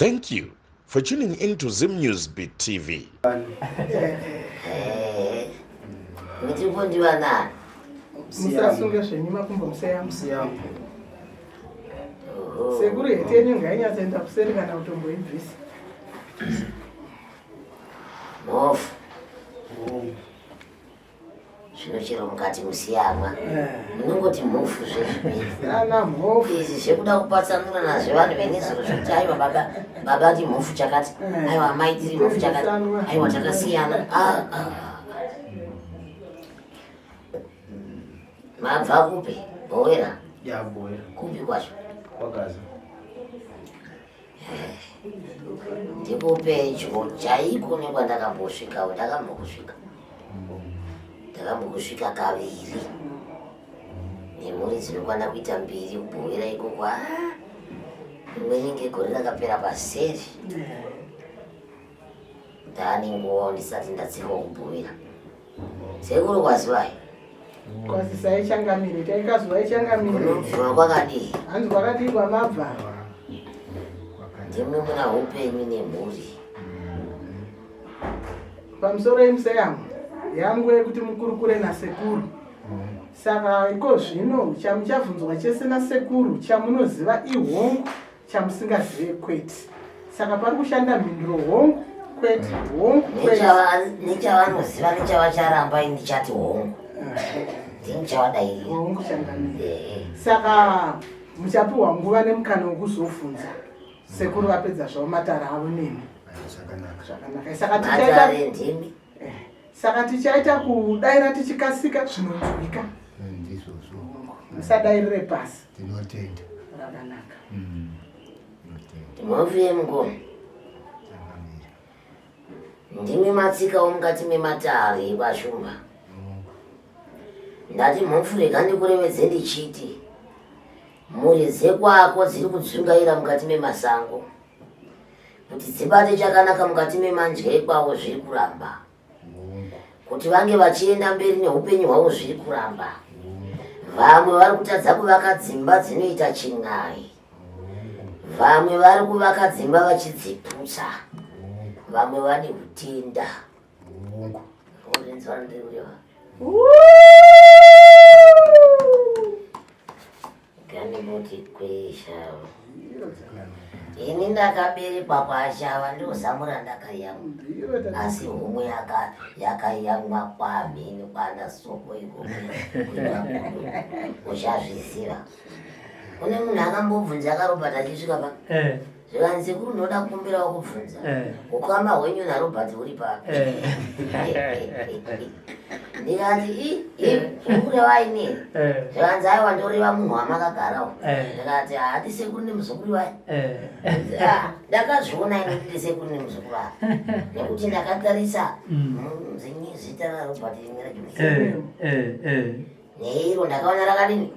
Thank you for tuning in to Zim News Beat TV. Mitipo ndivanani? Musasunge zvenyu makumbo museyamwa. Sekuru heti yenyu ngainyatsoenda kuseri kana kutomboibvisa. Mhofu. Zvino chero mukati musiyamwa eh. munongoti mhofu zvezvipedzi mhofu izvi zvekuda kupatsanura nazve vanhu venezuro zvekuti aiwa baba baba ndi mhofu chakati eh. aiwa amai tiri mhofu chakati aiwa takasiyana ah, ah. Mabva kupi? Bowera? Ya, Bowera. Kupi kwacho? Kwagaza. Ndipo pedyo chaiko nekwandakambosvikawo, ndakambokusvika. Ndakambokusvika kaviri. Nemhuri dzinokwana kuita mbiri kuBowera ikoko. Ah, rimwe ringe gore rakapera paseri. Ndane nguva ndisati ndatsirwa kuBowera. Sekuru kwazivai. Kwazisai changamire, taikazivai changamire. Kunobviwa kwakadii? Hanzi kwakadii kwamabva? Ndimwe muna upenyu nemhuri. Pamusoro yemuseyamo yangu yekuti mukurukure nasekuru. Saka iko zvino chamuchabvunzwa chese nasekuru chamunoziva ihongu chamusingazive kwete saka pari kushanda mhinduro hongu kwete hongu kwete nechavanoziva nechavacharamba ini ndichati hongu ndini chavadairira hongu changamire saka muchapiwa nguva nemukana wekuzobvunza sekuru vapedza zvavo matare avo nemi zvakanaka saka tichaita ndimi eh, saka tichaita kudaira tichikasika zvinonzwika ndizvozvo musadairire pasi tinotenda rakanaka mm. Mhofu mukoma ndimi matsikawo mukati mematare ekwashumba ndati mhofu rega ndikurevedze ndichiti mhuri dzekwako dziri kudzungaira mukati memasango kuti dzibate chakanaka mukati memandya ekwavo zviri kuramba kuti vange vachienda mberi neupenyu hwavo zviri kuramba vamwe vari kutadza kuvaka dzimba dzinoita chin'ai vamwe vari kuvaka dzimba vachidziputsa vamwe vane utenda orinzwa ndiri kureva Ganimoti kweshava. Ini ndakaberekwa kwashava ndozamu randakayamwa. Asi homwe yakayamwa kwamhini kwana soko ikoko. Uchazviziva. Kune munhu akambobvunza akarobata achisvika pa. Eh. Zvikanzi sekuru ndoda kukumbirawo kubvunza. Eh. Ukama hwenyu naRobert huri papi? Eh. Ndikati i i kureva ini. Eh. Zvikanzi aiwa ndoreva munhu wamakagarawo. Ndikati hati sekuru nemuzukuru vai. Ah, ndakazviona ini kuti sekuru nemuzukuru ava. Nekuti ndakatarisa mm. zita raRobert rimwe racho. Neiro ndakaona rakadini?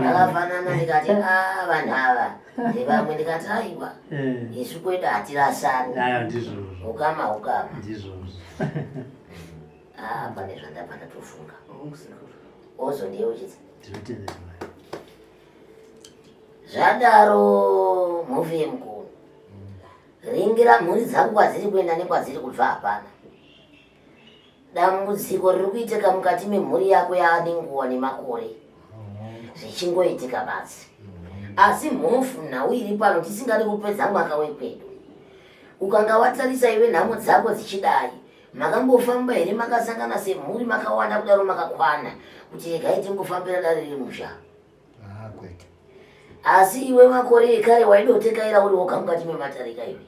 Rakafanana ndikati ah vanhu ava ndevamwe ndikati aiwa eh. isu kwedu hatirasani. Ukama ukama. Ah pane zvandabva ndatofunga. Ozondiyeuchidza. Zvadaro mhofu yemukuru. Ringira mhuri dzako kwadziri kuenda nekwadziri kubva hapana. Dambudziko riri kuitika mukati memhuri yako yaane nguva nemakore zvichingoitika basi. Asi mhofu nhau iri pano tisingadi kupedza mwaka wekwedu. Ukanga watarisa iwe nhamo dzako dzichidai, makambofamba here makasangana semhuri makawanda kudaro makakwana kuti regai timbofambira dare remusha? Ah, kwete. Asi iwe makore ekare waidotekaira uri woga mukati mematarika iwe.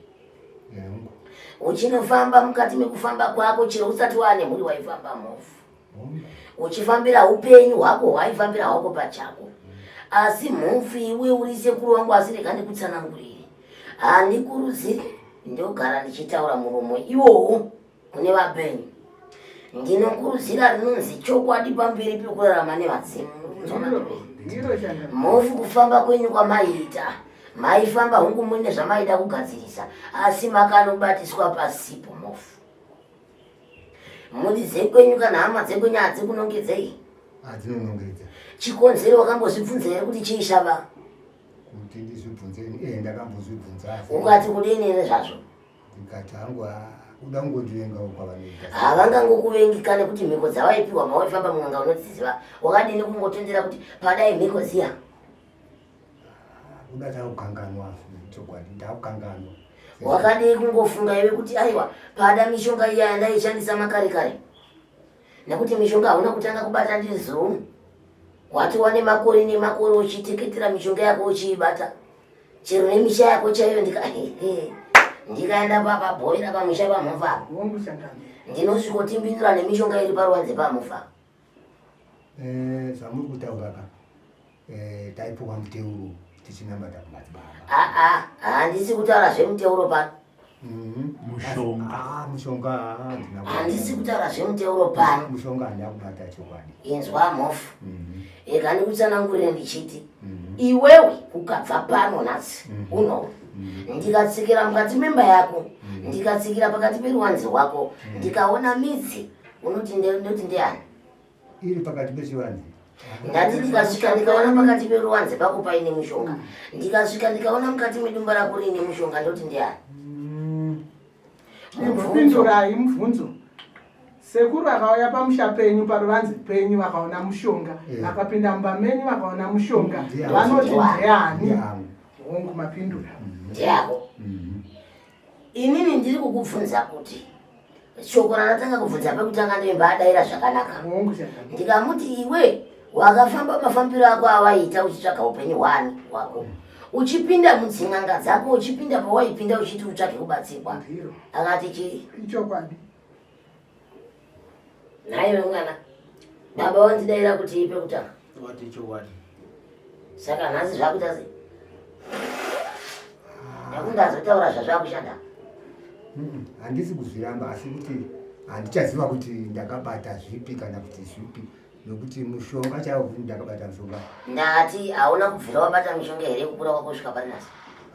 Uchinofamba mukati mekufamba kwako chero usati waane mhuri waifamba mhofu. Uchifambira upenyu hwako hwaifambira hwako pachako. Asi mhofu iwe uri sekuru wangu asi rega ndikutsanangurire. Handikurudziri ndogara ndichitaura muromo iwowo. Kune vapenyu ndinokurudzira rinonzi chokwadi pamberi pekurarama nevadzimu. Mhofu kufamba kwenyu kwamaiita maifamba hungu muine zvamaida kugadzirisa asi makanobatiswa pasipo mhofu. Mhuri dzekwenyu kana hama dzekwenyu hadzikunongedzei? Hadzinonongedza. Chikonzero wakambozvibvunza here kuti chii shava? Kuti ndizvibvunze eh ndakambozvibvunza. Ukati kudini nezvazvo? Ndikati hangu ah, kuda kungondivengawo kwavanoita. Havangangokuvengi nekuti mhiko dzawaipiwa mawaifamba mun'anga unodziziva. Wakadini kungotendera kuti padai mhiko dziya? Ah, kuda takukanganwa chokwadi ndakukanganwa. Wakadii kungofunga iwe kuti aiwa pada mishonga iya yandaishandisa makare kare? Nekuti mishonga hauna kutanga kubata ndizou. Wati wane makore nemakore uchiteketera mishonga yako uchiibata. Chero nemisha yako chaiyo ndika ndikaenda pabhoira pamusha pamufa apo. Hongu changamire. Ndinosvikotimbinura nemishonga iri paruwanze pamufa. Eh, zvamuri kutaura ka eh, taipuwa muteuro tichinamata kumadzibaba. Aa, handisi kutaura zvemuteuro pano. Mushonga. Ah, mushonga handina kubata. Handisi kutaura zvemuteuro pano. Mushonga handina kubata chokwadi. Inzwa mhofu. Ega ndikutsanangurire ndichiti iwewe ukabva pano nhasi uno ndikatsikira mukati memba yako ndikatsikira pakati peruwanze rwako ndikaona midzi unoti ndoti ndiani? Iri pakati pechivanze. Ndati ndikasvika ndikaona pakati peruwanze pako paine mushonga. Ndikasvika ndikaona mukati medumba rako riine mushonga ndoti ndiani? Imbopindurai mubvunzo. Sekuru vakauya pamusha penyu paruvanze penyu vakaona mushonga, vakapinda mumba menyu vakaona mushonga, vanoti ndiani? Hongu mapindura. Ndiyako. Inini ndiri kukubvunza kuti shoko randatanga kubvunza pekutanga ndimba adaira zvakanaka. Hongu changamire. Ndikamuti iwe wakafamba mafambiro ako awaiita uchitsvaga upenyu hwani hwako. Uchipinda mudzin'anga dzako uchipinda pawaipinda uchiti utsvage kubatsirwa. Ndiro. Akati chii? Ichokwadi. Nhaiwe mwana, baba wandidaira kuti ipe kutanga. Wati chokwadi. Saka nhasi zvakuita sei? Nekuti ndazotaura zvazvakushanda. Handisi kuzviramba asi kuti handichaziva kuti ndakabata zvipi kana kuti zvipi nokuti mushonga chaiwo kuti ndakabata mushonga. Ndati hauna kubvira wabata mishonga here kukura kwako kusvika pari nhasi?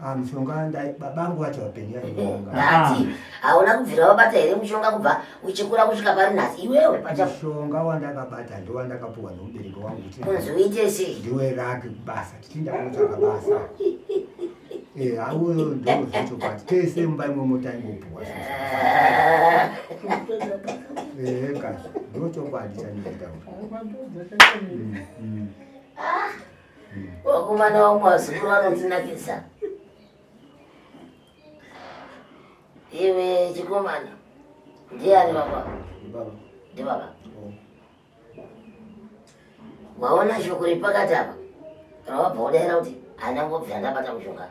Ah, mushonga babangu vacho vapenyu vainga. Ndati hauna kubvira wabata here mushonga kubva uchikura kusvika pari nhasi iwewe pacha? Mushonga wandakabata ndowandakapuwa nomubereki wangu kuti kunzi uite sei? Ndiwe rake kubasa tichinda kunotsvaka basa. Eh, auyo ndo zvechokwadi tese mumba imomo taingopuwa zvinhu zvakafanana. Eh, kazi ndo chokwadi chandinotaura. Vakomana vangu vazukuru vanondinakisa. Iwe chikomana, ndiani baba? Ndibaba. Ndibaba. Waona shoko repakati apa rawabva kudaira kuti handina kumbobvira ndabata mushonga.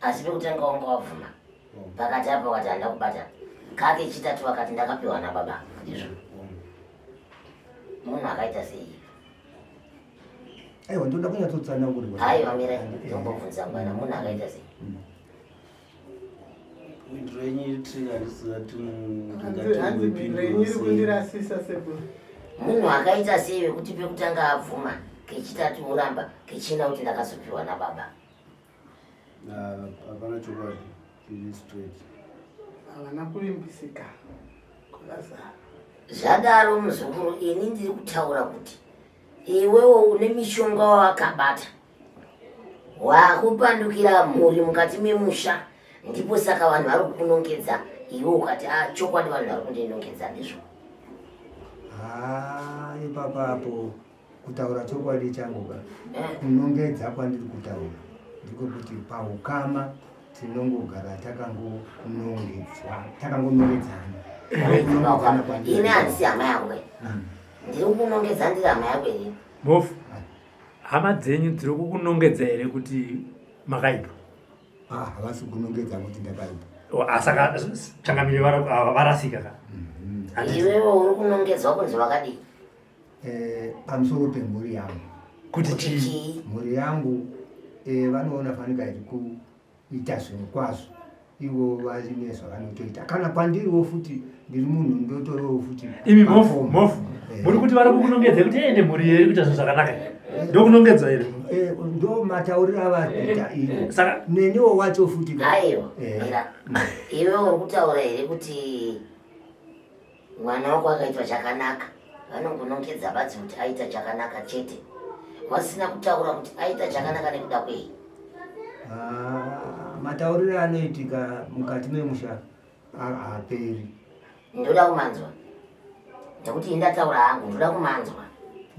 Asi pekutanga wanga wabvuma. Pakati apa wakati handina kubata. Kake chitatu wakati ndakapiwa nababa. Ndizvo. Munhu akaita sei? Aiwa, ndoda kunyatsotsanangurirwa. Aiwa, mira, ndombobvunza mwana, munhu akaita sei? Mhinduro yenyu iri trick, handisi ati Hanzi mhinduro yenyu iri kundirasisa sekuru. Munhu akaita sei wekuti pekutanga abvuma, kechitatu oramba, kechina kuti ndakazopiwa nababa? Hapana chokwadi chiri straight. Havana kuvimbisika kwakazara. Zvadaro muzukuru, ini ndiri kutaura kuti iwewo une mishonga wawakabata wakupandukira mhuri mukati memusha, ndipo saka vanhu vari kukunongedza iwe ukati a chokwadi vanhu vari kundinongedza, ndizvo? Ah, ipapapo kutaura chokwadi changu ka, kunongedza kwandiri kutaura ndiko kuti paukama tinongogara takangonongedzwa, takangonongedzana. Kunongedzana kwandiri. Ini handisi hama yako, ndiri kukunongedza ndiri hama yako here? Mhofu, hama dzenyu dziri kukunongedza here kuti makaipa? Ah, havasi kunongedza kuti ndakaipa. Saka changamire varasika ka? Handiti? Iwewe uri kunongedzwa kunzi wakadii? Pamusoro pemhuri yangu. Kuti Kuti chii? chii? Mhuri yangu vanoona fanika iri kuita zvinhu kwazvo, ivo vaine zvavanotoita. Kana kwandiriwo futi ndiri munhu ndotoriwo futi Imi mhofu, pafomu. mhofu, muri kuti vari kukunongedza kuti ende mhuri iri kuita zvinhu zvakanaka, ndokunongedzwa here? Ndo matauriro avari kuita ivo. Saka neniwo wacho futi ka. Aiwa, mira, iwe uri kutaura here kuti mwana wako akaitwa chakanaka vanongonongedza badzi kuti aita chakanaka chete, vasina kutaura kuti aita chakanaka nekuda kwei? Ah, matauriro anoitika mukati memusha haaperi. Ndoda kumanzwa nekuti indataura hangu, ndoda kumanzwa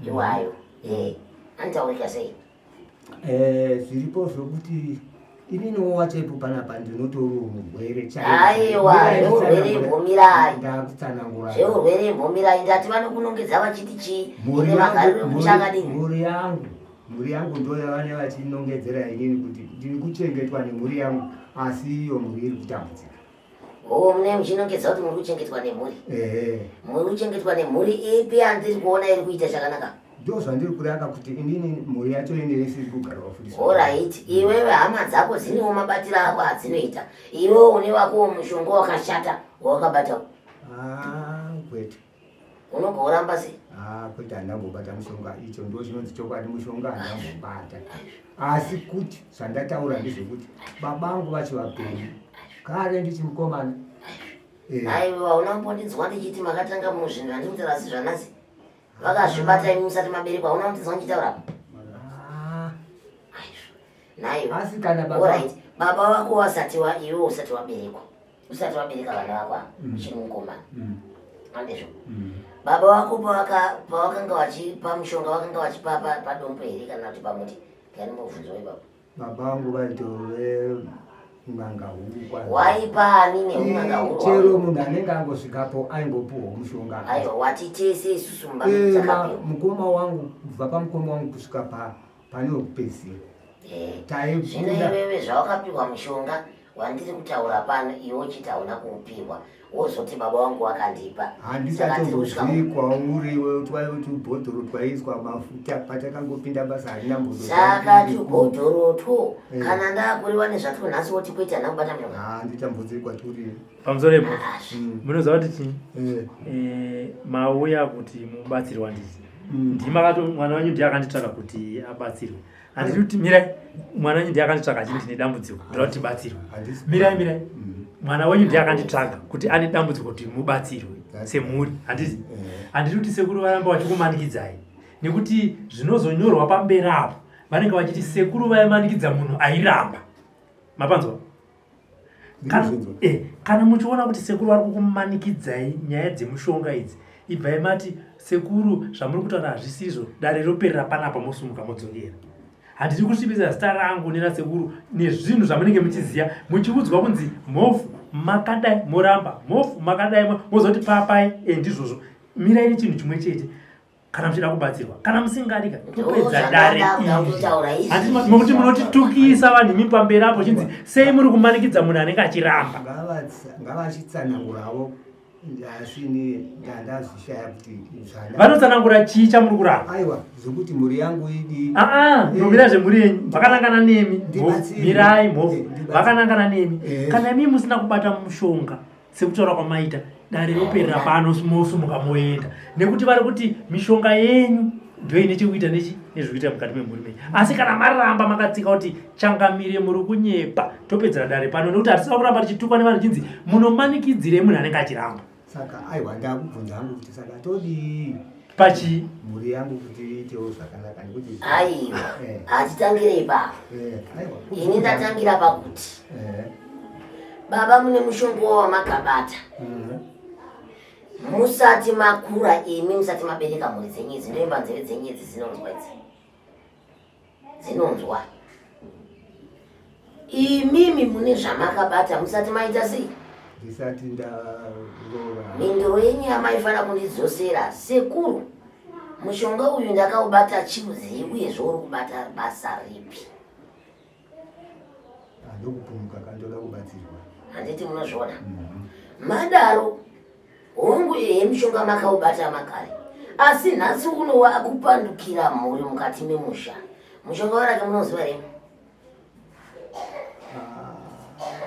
iwayo. Eh, anotaurika sei? Eh, zviripo zvokuti ininiwo wacho ipo panapa ndinotoriwo murwere. Aiwa, zveurwere imbomirai. Ndakutsanangura. Zveurwere imbomirai, ndati vanokunongedza vachiti chii? Ine magariro emusha akadini? Mhuri yangu, mhuri yangu ndo yavane vachinongedzera inini kuti ndiri kuchengetwa nemhuri yangu, asi iyo mhuri iri kutambudzika. Oo, mune muchinongedza kuti muri kuchengetwa nemhuri. Ehe. Muri kuchengetwa nemhuri ipi yandiri kuona iri kuita chakanaka? Ndo zvandiri kureva kuti inini mhuri yacho ine isiri kugarwa futi. Alright, iwewe hama dzako dzinewo mabatiro ako adzinoita. Iwewe une wakowo mushonga wakashata wawakabata. Ah, kwete. Unogoramba sei? Ah, kwete, handambobata mushonga. Icho ndo chinonzi chokwadi, mushonga handambobata. Asi kuti zvandataura ndezvekuti baba vangu vacho vapenyu kare ndichimukomana. Aiwa, unambondinzwa ndichiti makatanga muzvinhu zvandiri kutaura asi zvanasi vakazvibata imi musati maberekwa. Hauna kundinzwa ndichitaura? Ah, Naiwa. Asi kana baba Alright, baba vako wasati wa iwe usati waberekwa, usati wabereka vana vako ava, uchiri mukomana. Andizvo? Baba vako pavakanga vachipa mushonga, vakanga vachipa padombo here kana kuti pamuti? Ndanimbobvunzwa ipapo. Baba vangu vaitove n'anga huru kwazvo. Waipa ani neun'anga huru? Chero munhu anenge angosvikapo aingopuhwa mushonga. Aiwa, wati tese isusu mumba takapiwa. Mukoma wangu, kubva pamukoma wangu kusvika pane wekupedzisira. Zvino Taibuda. iwewe zvawakapiwa mushonga wandiri kutaura pano, iwe uchiti hauna kuupiwa, wozoti baba vangu wakandipa. Saka tiri kusvika Handisatombozvikwa uriwe twaive tubhodhoro twaiswa mafuta patakangopinda basa harina mbozo. Saka tubhodhorotwo, kana ndakurewa nezvatwo nhasi, woti kwete, hana kubata mushonga. Handitambudziri kwaturi. Pamusoro ipo, munoziva kuti chii? Mauya kuti mubatsirwa, nditi ndimakato mwana wenyu ndiye akanditsvaka kuti abatsirwe. Handiti kuti mirai, mwana wenyu ndiye akanditsvaka achiti ndine dambudziko, ndoda kuti tibatsirwe. Handisi- Mirai, mirai, mwana wenyu ndiye akanditsvaka kuti ane dambudziko kuti mubatsirwe semhuri, handiti? Handiti kuti sekuru varamba vachikumanikidzai, nekuti zvinozonyorwa pamberi apo vanenge vachiti sekuru vaimanikidza munhu airamba. Mapanzwa? Kana, Ndinozvinzwa. kana muchiona kuti sekuru vari kukumanikidzai nyaya dzemushonga idzi, ibvai mati sekuru zvamuri kutaura hazvisizvo, dare roperera panapa, mosumuka modzokera. Handiri kusvibisa zita rangu nerasekuru nezvinhu zvamunenge muchiziva, muchiudzwa kunzi mhofu makadai moramba, mhofu makadai mozoti papai. Ndizvozvo, mirai nechinhu chimwe chete kana muchida kubatsirwa. Kana musingadi ka, topedza dare Zvandada iri. kutaura izvi. Handiti nokuti munotitukisa vanhu imi pamberi apo, chinzi sei muri kumanikidza munhu anenge achiramba? Ngavachitsanangurawo, asi ini ndandazvishaya kuti Vanotsanangura chii chamuri kuramba? Aiwa, zvokuti mhuri yangu idi. Aa, nomira zvemhuri yenyu vakanangana nemi. Ndibatsire. Mirai mhofu. Ndibatsire. Vakanangana nemi. Kana imi musina kubata mushonga sekutaura kwamaita, dare roperera pano, mosumuka moenda, nekuti vari kuti mishonga yenyu ndo ine chekuita nechi nezvekuita mukati memhuri menyu. Asi kana maramba makatsika kuti changamire muri kunyepa, topedzera dare pano, nekuti hatisina kuramba tichitukwa nevanhu chinzi munomanikidzire munhu anenge achiramba. Saka aiwa, ndakubvunza hangu kuti saka todii? Pachii? Mhuri yangu kuti iitewo zvakanaka nekuti Aiwa, hatitangire ipapo. Aiwa. Ini ndatangira pakuti baba mune mushonga wamakabata musati makura imi, musati mabereka mhuri dzenyu idzi. Ndoimba nzeve dzenyu idzi dzinonzwa, idzi dzinonzwa. Imimi mune zvamakabata musati maita sei? Ndisati ndaroora. Mhinduro yenyu yamaifanira kundidzosera: sekuru, mushonga uyu ndakaubata chiuzii, uyezve uri kubata basa ripi? Handokupumuka kandoda kubatsirwa. Handiti munozviona madaro? Hongu, ehe, mushonga makaubata makare, asi nhasi uno wakupandukira mhuri mukati memusha. Mushonga warake munoziva here?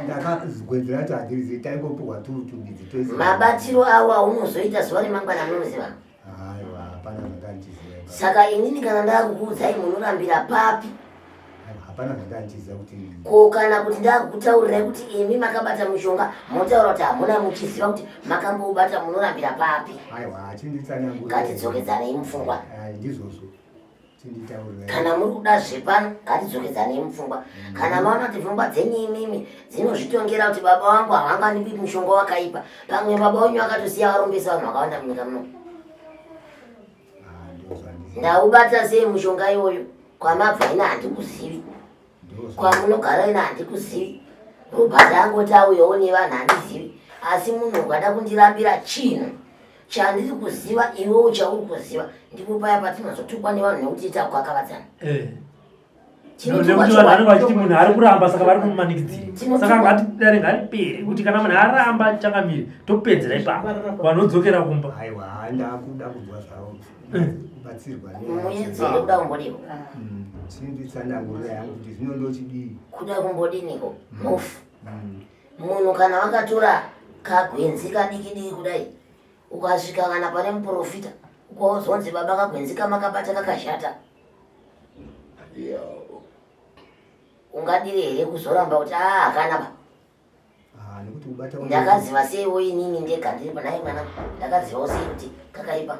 Ndakagwenzi racho handirizivi, taingopuhwa tutubidzi toisi. Mabatiro awo aunozoita zuva remangwana munoziva? Aiwa, hapana zvandandichiziva. Saka inini kana ndakukuudzai munorambira papi? Aiwa, hapana zvandandichiziva kuti Ko kana kuti ndakutaurirai kuti imi makabata mushonga, motaura kuti hamuna, muchiziva kuti makamboubata, munorambira papi? Aiwa, hachinditsanangura. Ngatidzokedzanei mupfungwa. Ndizvozvo. Kana muri kuda zvepano ngatidzokedzanei mupfungwa. Kana maona kuti pfungwa dzenyu imimi dzinozvitongera kuti baba vangu havanganipi mushonga wakaipa, pamwe baba wenyu vakatosiya varombesa vanhu vakawanda munyika muno. Ndaubata sei mushonga iwoyo? Kwamabva ina handikuzivi, kwamunogara ina handikuzivi, Robert angoti auyawo nevanhu handizivi, asi munhu ukada kundirambira chinhu chandiri kuziva iwewo chauri kuziva ndipo paya patinozotukwa nevanhu nekuti takukakavadzana eh. nekuti vanhu vanenge vachiti munhu ari kuramba saka vari kumumanikidzira saka ngatidare ngaripere kuti kana munhu aramba changamire topedzera ipapo vanodzokera kumba aiwa ndakuda kunzwa zvavo eh. kubatsirwa muedzi nekuda kumbodiko hmm, chinditsanangurira yangu kuti zvino ndochidii kuda kumbodiniko mufu Munhu kana wakatora kagwenzi kadiki diki kudai ukasvika kana pane muprofita ukauzonzi baba kagwenzi kamakabata kakashata ungadire here kuzoramba kuti aa ah, hakana ba ah, ndakaziva seiwo inini ndega ndiri panai mwana ndakazivawo sei kuti kakaipa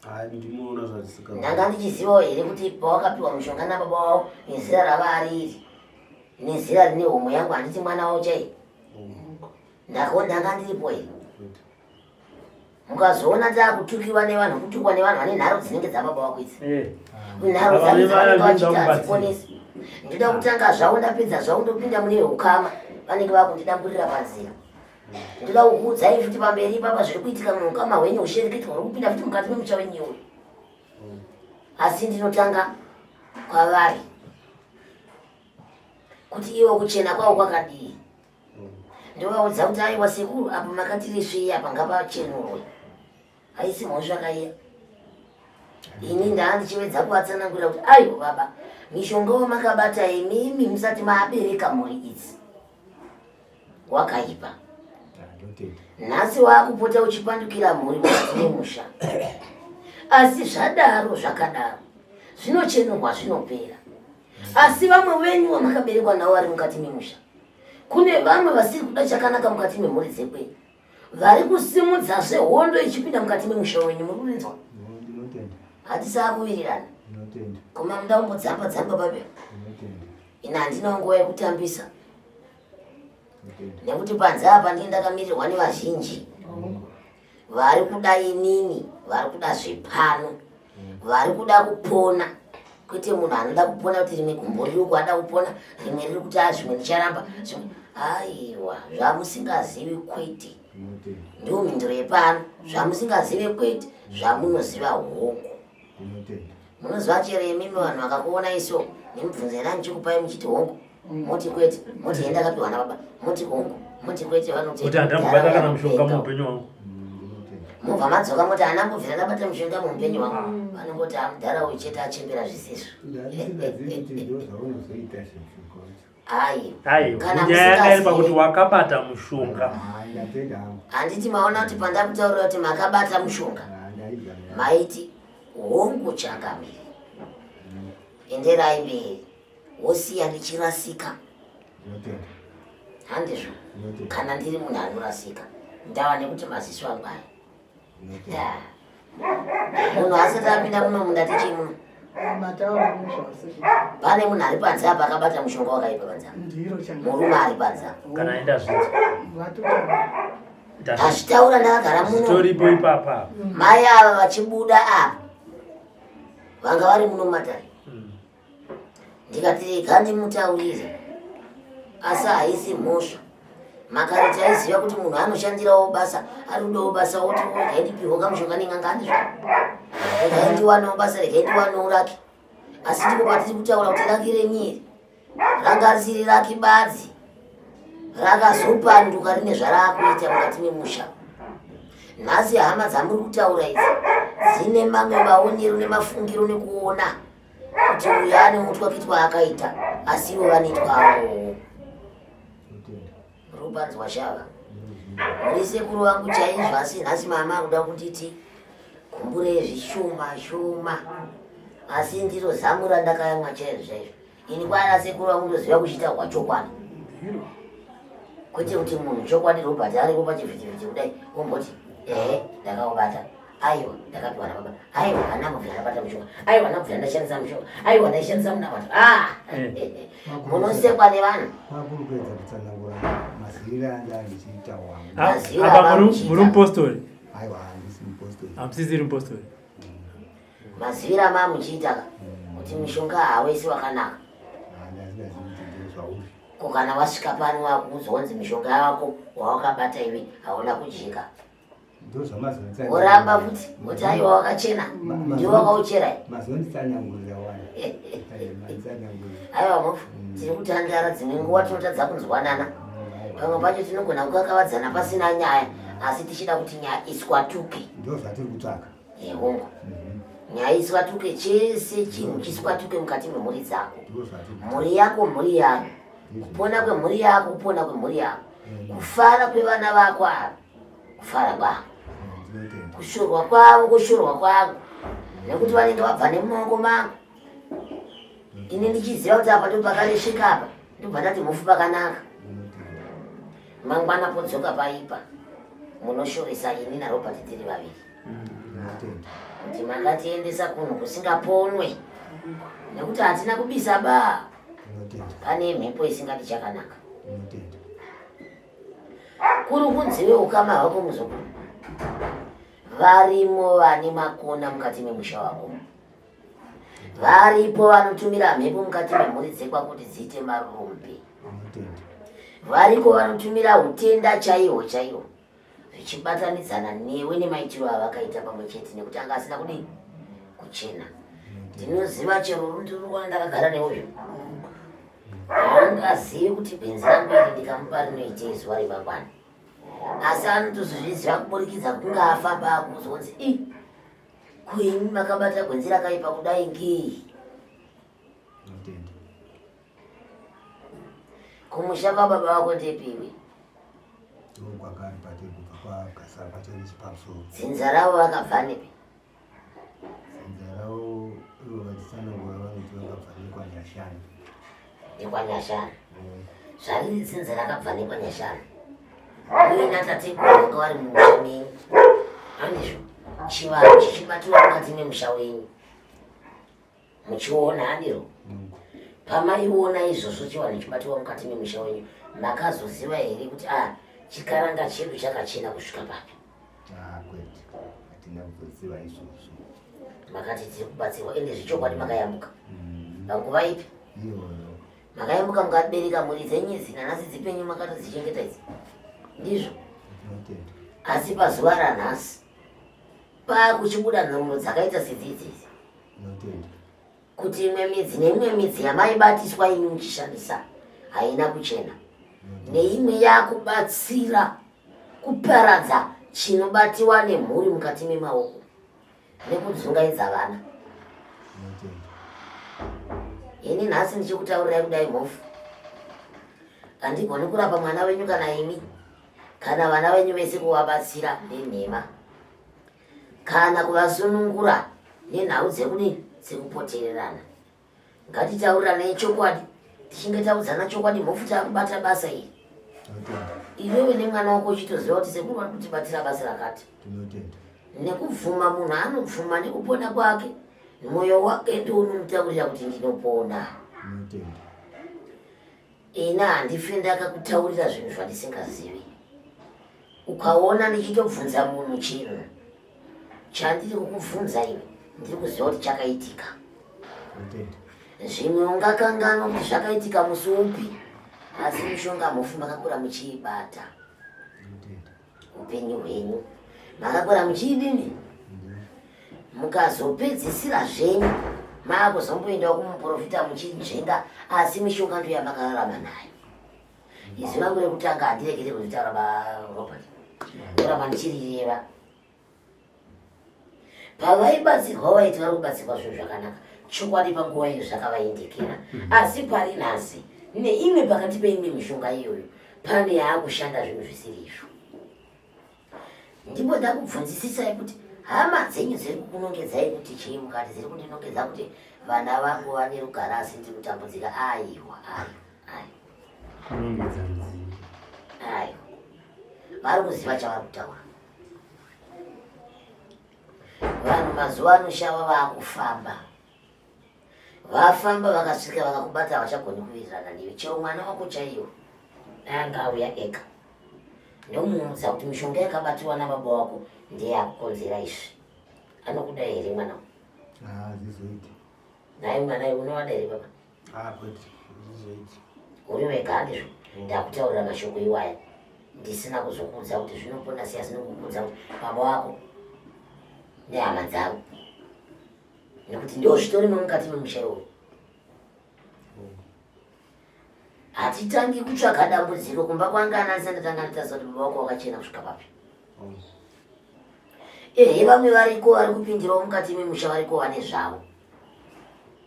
Ah, ndimoona zvatisika ndanga ndichizivawo here kuti pawakapiwa mushonga nababa wavo nezera rava ariri nezera rine homwe yangu handiti mwana wavo chai ndako ndanga ndiripo here mukazoona takutukiwa nevanhu kutukwa nevanhu vane nharo dzinenge dzababa wako idzi eh. nharo dzavo dzavanenge vachiita hadziponesi ndoda kutanga zvavo ndapedza zvavo ndopinda mune ukama vanenge vakundidamburira panzira Ndoda kukuudzai futi pamberi ipapa zviri kuitika muukama hwenyu hushereketwa huri kupinda futi mukati memusha wenyu uyu. Asi ndinotanga kwavari kuti ivo kuchena kwavo kwakadii. Ndovaudza kuti aiwa sekuru apa makatiresvei apa ngapachenurwe. Haisi mhosva kaiya. Ini ndaa ndichivedza kuvatsanangurira kuti aiwa baba mishonga wamakabata imimi musati maabereka mhuri idzi. Wakaipa. Nhasi waakupota uchipandukira mhuri mukati memusha. Asi zvadaro zvakadaro zvinochenurwa zvinopera. Asi vamwe venyu vamakaberekwa navo vari mukati memusha, kune vamwe vasiri kuda chakanaka mukati memhuri dzekwenyu, vari kusimudzazve hondo ichipinda mukati memusha wenyu. Muri kurinzwa? Hatisaa kuwirirana. Koma muda kumbodzamba dzamba babe. Ini handina nguva yekutambisa nekuti panze apa ndini ndakamirirwa nevazhinji vari kuda inini, vari kuda zvepano, vari kuda kupona kwete munhu anoda kupona kuti rimwe gumbo riri uku ada kupona rimwe riri kuti a zvimwe ndicharamba zvimwe aiwa zvamusingazivi kwete ndiwo mhinduro yepano zvamusingazive kwete zvamunoziva hongu Munoziva chero imimi vanhu vakakuona iso nemibvunzo yandanga ndichikupai muchiti hongu moti kwete moti hee ndakapiwa nababa moti hongu moti kwete vanoti kuti handina kubata kana mushonga muupenyu wangu mobva madzoka moti handina kubvira ndabata mushonga muupenyu wangu ah. vanongoti amudhara uyu chete achembera zvisizvo Aiwa, nyaya yanga iri pakuti wakabata mushonga. Handiti maona kuti pandakutaurira kuti makabata mushonga maiti hongu changamire enderai mberi wosiya ndichirasika handizvo kana ndiri munhu anorasika ndava nekuti maziso angu aya munhu asati apinda muno munda tichii muno pane munhu ari panze apa akabata mushonga wakaipa panze murume ari panze kana aenda zvinzwa ndazvitaura ndakagara muno toripo ipapa mai ava vachibuda apa vanga vari muno mumatare hmm. Ndikati rega ndimutaurire asi haisi mhosva. Makare taiziva kuti munhu anoshandirawo basa ari kudawo basa woti regai ndipihwo kamushonga nen'anga handizvo regai ndiwanewo basa regai ndiwanewo raki asi ndipo patiri kutaura kuti raki renyi iri ranga risiri raki badzi rakazopanduka rine zvaraakuita mukati memusha nhasi hama dzamuri kutaura idzi dzine mamwe maonero nemafungiro nekuona kuti uyu ane mutwa kitwa akaita asi ivo vanoitwawo rubanzwa shava muri sekuru vangu chaizvo asi nhasi mama akuda kunditi gumbure zvishoma shoma asi ndiro zamu randakayamwa chaizvo chaizvo ini kwana sekuru vangu ndoziva kuchiita hwachokwadi kwete kuti munhu chokwadi robert aripo pachivhitivhiti kudai omboti ehe ndakaubata. Aiwa, ndakapiwa nababa. Aiwa, handina kubvira ndabata mushonga. Aiwa, handina kubvira ndashandisa mushonga. Aiwa, ndaishandisa munamato. Ah! Eh. Munosekwa nevanhu. Kwakuri kuedza kutsanangura mazivire anga ndichiita wangu. Ah, Maziva apa muri avamuchiita. muri mupostori Aiwa, handisi mupostori. hamusisiri mupostori Mazivire amamuchiita ka kuti mushonga hawesi wakanaka. Handasingazivi kuti ndozvauri. Ko kana wasvika pano wakuudzwa kunzi mishonga yako wawakabata iwe hauna kujeka. Woramba futi kuti aiwa wakachena ndiwe wakauchera. Mazonditsanangurira wani. Manditsanangurira. Aiwa mofu, tiri kutandara dzimwe nguva tinotadza kunzwanana. Pamwe pacho tinogona kukakavadzana pasina nyaya, asi tichida kuti nyaya iswatuke. Ndo zvatiri kutsvaka. Ehongo, nyaya iswatuke, chese chinhu chiswatuke mukati memhuri dzako. Ndo zvatiri kutsvaka. Mhuri yako mhuri yako, kupona kwemhuri yako kupona kwemhuri yako, kufara kwevana vako ava kufara kwako, Ndinotenda. kushorwa kwavo kushorwa kwangu, nekuti vanenge vabva nemumaoko mangu. Ini ndichiziva kuti apa ndo pakaresveka apa, ndobva ndati mhofu pakanaka. Ndinotenda. Mangwana podzoka paipa, munoshoresa ini naRobert tiri vaviri Ndinotenda. kuti makatiendesa kunhu kusingaponwe, nekuti hatina kubisa ba. Ndinotenda. Pane mhepo isingadi chakanaka. Ndinotenda. Kuri kunzive ukama hwako muzukuru, varimo vane makona mukati memusha wako, varipo vanotumira mhepo mukati memhuri dzekwa kuti dziite marumbi. Ndinotenda. Variko vanotumira utenda chaihwo chaihwo, zvichibatanidzana newe nemaitiro avakaita pamwe chete, nekuti anga asina kudii kuchena. Ndinoziva chero rundurukwana ndakagara neuyu haangazivi kuti gwenzi rangu iri ndikamupa rinoitei zuva remangwana, asi anotozozviziva kuburikidza kunge afamba akuzonzi i kuimi makabata gwenzi rakaipa kudai ngei. Ndinotenda. Kumusha kwababa vako ndepiwe? Ndokwakari patiri kubva kwaGasara pacho nechipamusoro. Dzinza ravo vakabva nepi? Dzinza ravo ivo vachitsanangura vanoti vakabva nekwaNyashani. Nekwanyashana. Zvariri dzinza rakabva nekwanyashana, uye natateguru vanga vari mumusha menyu, handizvo? Chivanhu chichibatiwa mukati memusha wenyu muchiona, handiro? Pamaiona izvozvo chivanhu chibatiwa mukati memusha wenyu, makazoziva here kuti a chikaranga chedu chakachena kusvika papi? Ah, kwete, hatina kuzoziva izvozvo. Makati tiri kubatsirwa, ende zvechokwadi makayambuka panguva ipi? Iyoyo. Makayambuka mukabereka mhuri dzenyu idzi, nanhasi dzipenyu, makatodzichengeta idzi, ndizvo? Ndinotenda. Asi pazuva ranhasi paakuchibuda nhoroondo dzakaita sedzidzi idzi Ndinotenda. kuti imwe midzi neimwe midzi yamaibatiswa imi muchishandisa haina kuchena, neimwe yakubatsira kuparadza chinobatiwa nemhuri mukati memaoko nekudzungaidza vana. Ndinotenda. Ini nhasi ndichikutaurirai kudai mhofu, handigoni kurapa mwana wenyu kana imi kana vana venyu vese kuvabatsira nenhema kana kuvasunungura nenhau dzekudini dzekupotererana. Ngatitaurirane chokwadi. Tichinge taudzana chokwadi mhofu, taakubata basa iri. Ndinotenda. Iwewe nemwana wako uchitoziva kuti sekuru vari kutibatsira basa rakati. Ndinotenda. Nekubvuma, munhu anobvuma nekupona kwake, mwoyo wake ndiwo unomutaurira kuti ndinopona. Ndinotenda. Ina handife ndakakutaurira zvinhu zvandisingazivi. Ukaona ndichitobvunza munhu chinhu chandiri kukubvunza iwe, ndiri kuziva kuti chakaitika. Ndinotenda. Zvimwe ungakanganwa kuti zvakaitika musi upi, asi mishonga mhofu makakura muchiibata. Ndinotenda. Upenyu hwenyu makakura muchiidini, mukazopedzisira zvenyu maakuzomboendawo kumuprofita muchinzvenga, asi mishonga ndo yamakararama nayo. Izwi rangu rekutanga handirekere kuzvitaura baRobert, ndoramba ndichirireva. Pavaibatsirwa vaiti vari kubatsirwa zvinhu zvakanaka, chokwadi panguva iyo zvakavaindikira, asi pari nhasi neimwe pakati peimwe mishonga iyoyo pane yaakushanda zvinhu zvisiri izvo. Ndipo ndakubvunzisisai kuti hama dzenyu dziri kukunongedzai kuti chii, mukati dziri kundinongedza kuti vana vangu vane rugare asi ndiri kutambudzika. Aiwa, aiwa, aiwa. Kunongedza rudzii? Aiwa, vari kuziva chavari kutaura. Vanhu mazuva ano shava vaakufamba. Vafamba vakasvika vakakubata havachagoni kuwirirana newe. Chero mwana wako chaiyo dai anga auya ega. Ndomuudza kuti mishonga yakabatiwa nababa wako ndiye akukonzera izvi. Anokuda here mwana? Ah, zvizoiti. Nhai mwana iwe unovada here baba? Ah, kwete. Zvizoiti. Uri wega handizvo? Ndakutaurira mashoko iwaya ndisina kuzokuudza kuti zvinopona sei asi nokukuudza kuti baba wako nehama dzavo nekuti ndo zvitorimo mukati memusha iwoyo. Hatitangi kutsvaga dambudziko kumba kwanga ananisa ndatanga ndatarisa kuti baba wako wakachena kusvika papi. Ehe vamwe variko vari kupindirawo mukati memusha variko vane zvavo.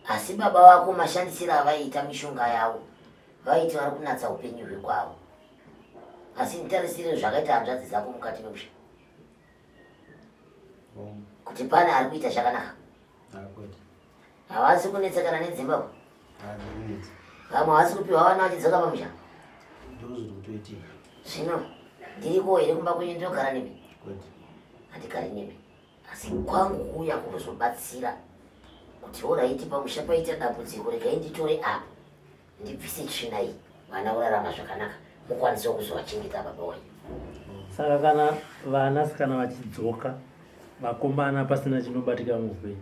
Asi baba vako mashandisiro avaiita mishonga yavo vaiti vari kunatsa upenyu hwekwavo. Asi nditarisire zvakaita hanzvadzi dzako mukati memusha. Kuti pane ari kuita zvakanaka. Havasi kunetsekana nedzimba. Vamwe havasi kupiwa vana vachidzoka pamusha. Zvino ndiriko here kumba kwenyu ndinogara nemi? Handigari nemi. Asi kwangu kuuya kuzobatsira kuti horaiti pamusha paita dambudziko regai nditore apa ndibvise tsvina iyi vana vorarama zvakanaka mukwanisewo kuzovachengeta baba wenyu. Saka kana vanasikana vachidzoka vakomana pasina chinobatika muupenyu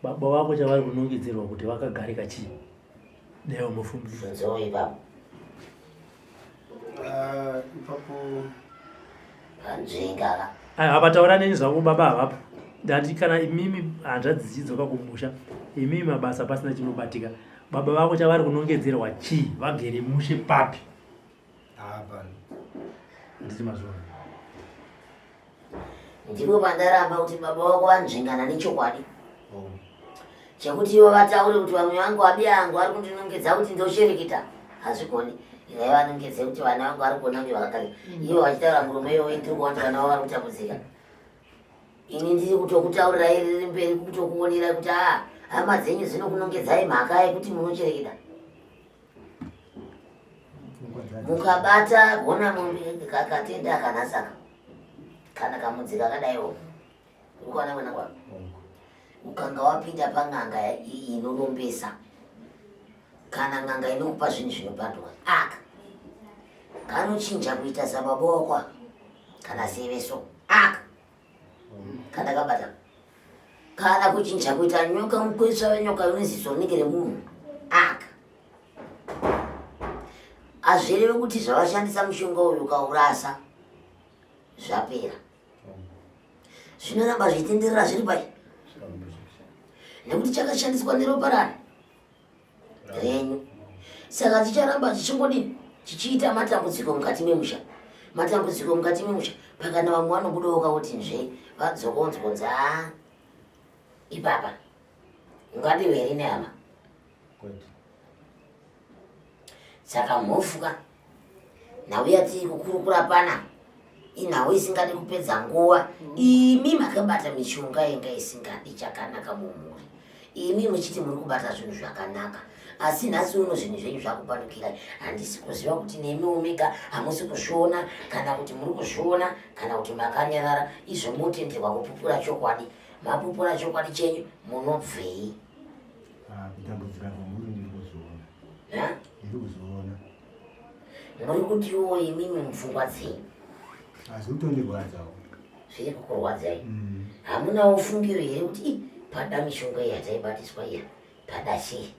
baba vako chavari kunongedzerwa kuti vakagarika chii newe mufundisi Bvunzawo ipapo. Ah, ipapo Panzvenga ka. Aiwa apa taura neni zvako baba havapo ndati kana imimi hanzvadzi dzichidzoka kumusha imimi mabasa pasina chinobatika baba vako chavari kunongedzerwa chii vagere mushe papi hapana handiti mazuva Ndipo pandaramba kuti baba vako vanzvengana nechokwadi. Oh. Chekuti ivo vataure kuti vamwe vangu abi angu ari kundinongedza kuti ndoshereketa hazvigoni. Irai vanongedze kuti vana vangu vari kuona kunge vakagarika. Ivo vachitaura murume iwoyo ndiri kuona kuti vana vavo vari kutambudzika. Ini ndiri kutokutaurirai riri mberi kutokuonerai kuti aa hama dzenyu dzinokunongedzai mhaka yekuti munochereketa. Mukabata gona mombe kakatenda akanasaka kana kamudzi kakadaiwo urikuona mwana kwako ukanga wapinda pan'anga inorombesa kana n'anga inokupa zvinhu zvinopanduka aka kanochinja kuita sababa wako aka kana seveso aka kana kabata kana kuchinja kuita nyoka mukwesva wenyoka uneziso rinenge remunhu aka hazvirevi kuti zvavashandisa mushonga uyu ukaurasa zvapera zvinoramba zvichitenderera zviri pai nekuti chakashandiswa neropa rani renyu saka chicharamba chichingodini chichiita matambudziko mukati memusha matambudziko mukati memusha pakana vamwe vanobudawo kakuti nzve vadzokonzwonza ipapa ungadiwe here nehama Saka mhofu ka nhau yatiri kukurukura pana inhau isingadi kupedza nguva. Imi makabata mishonga yanga isingadi chakanaka mumhuri, imi muchiti muri kubata zvinhu zvakanaka, asi nhasi uno zvinhu zvenyu zvakupandukirai. Handisi kuziva kuti nemi omega hamusi kuzviona kana kuti muri kuzviona kana kuti makanyarara, izvo motenderwa kupupura chokwadi. Mapupura chokwadi chenyu munobvei? Ah, kutambudzika kwamuri ndiri kuzviona. Ndiri kuzviona. Muri kutiwo imimi mupfungwa dzenyu. Asi kutondirwadzawo. Zviri kukurwadzai. Hamunawo fungiro here kuti pada mishonga iya yataibatiswa iya pada chii?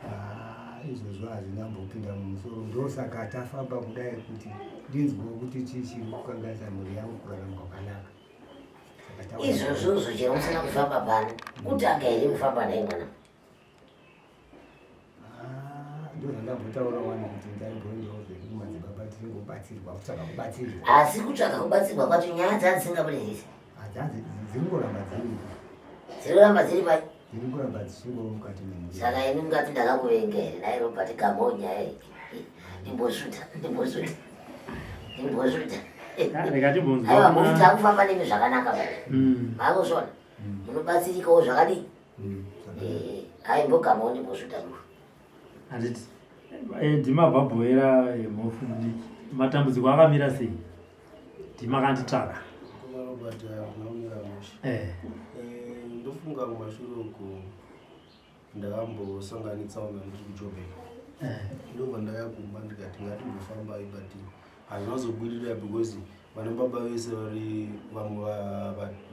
Ah, izvozvo hazvina mbopinda mumusoro ndosaka tafamba kudai kuti ndinzwewo kuti chii chiri kukanganisa mhuri yangu kurarama kwakanaka. Izvozvozvo chero musina kufamba pano kutanga here kufamba naye mwana? Ah, ndozvandambotaura wani kuti ndaimboendawo zvedu kumadzibaba tichingobatsirwa kutsvaga kubatsirwa. Asi kutsvaga kubatsirwa kwacho nyaya dzadzisingabude here? Dziri kuramba dziri. Dziri kuramba dziri pai? Dziri kuramba dzichingova mukati memuviri. Saka ini mungati ndakakuvenga here? Dai Robert Gamo nyaya iyi. Ndimbosvuta, ndimbosvuta. Ndimbosvuta. Rega timbonzwa. Aiwa mufi takufamba nemi zvakanaka baba. Makuzviona? Munobatsirikawo zvakadii? Aimbogamawo ndimbosvuta mufi. Handiti. Ndima bhabhoera mhofu mudiki. Matambudziko akamira sei? Ndima kanditsvaka. Kuma Robert hauna kumira mushe. Ndichifunga kumashure uku ndakambosangana netsaona ndiri kuJoburg. Ndobva ndauya kumba ndikati ngatimbofambai, but hazvina kuzobudirira because vana baba vese vari vamwe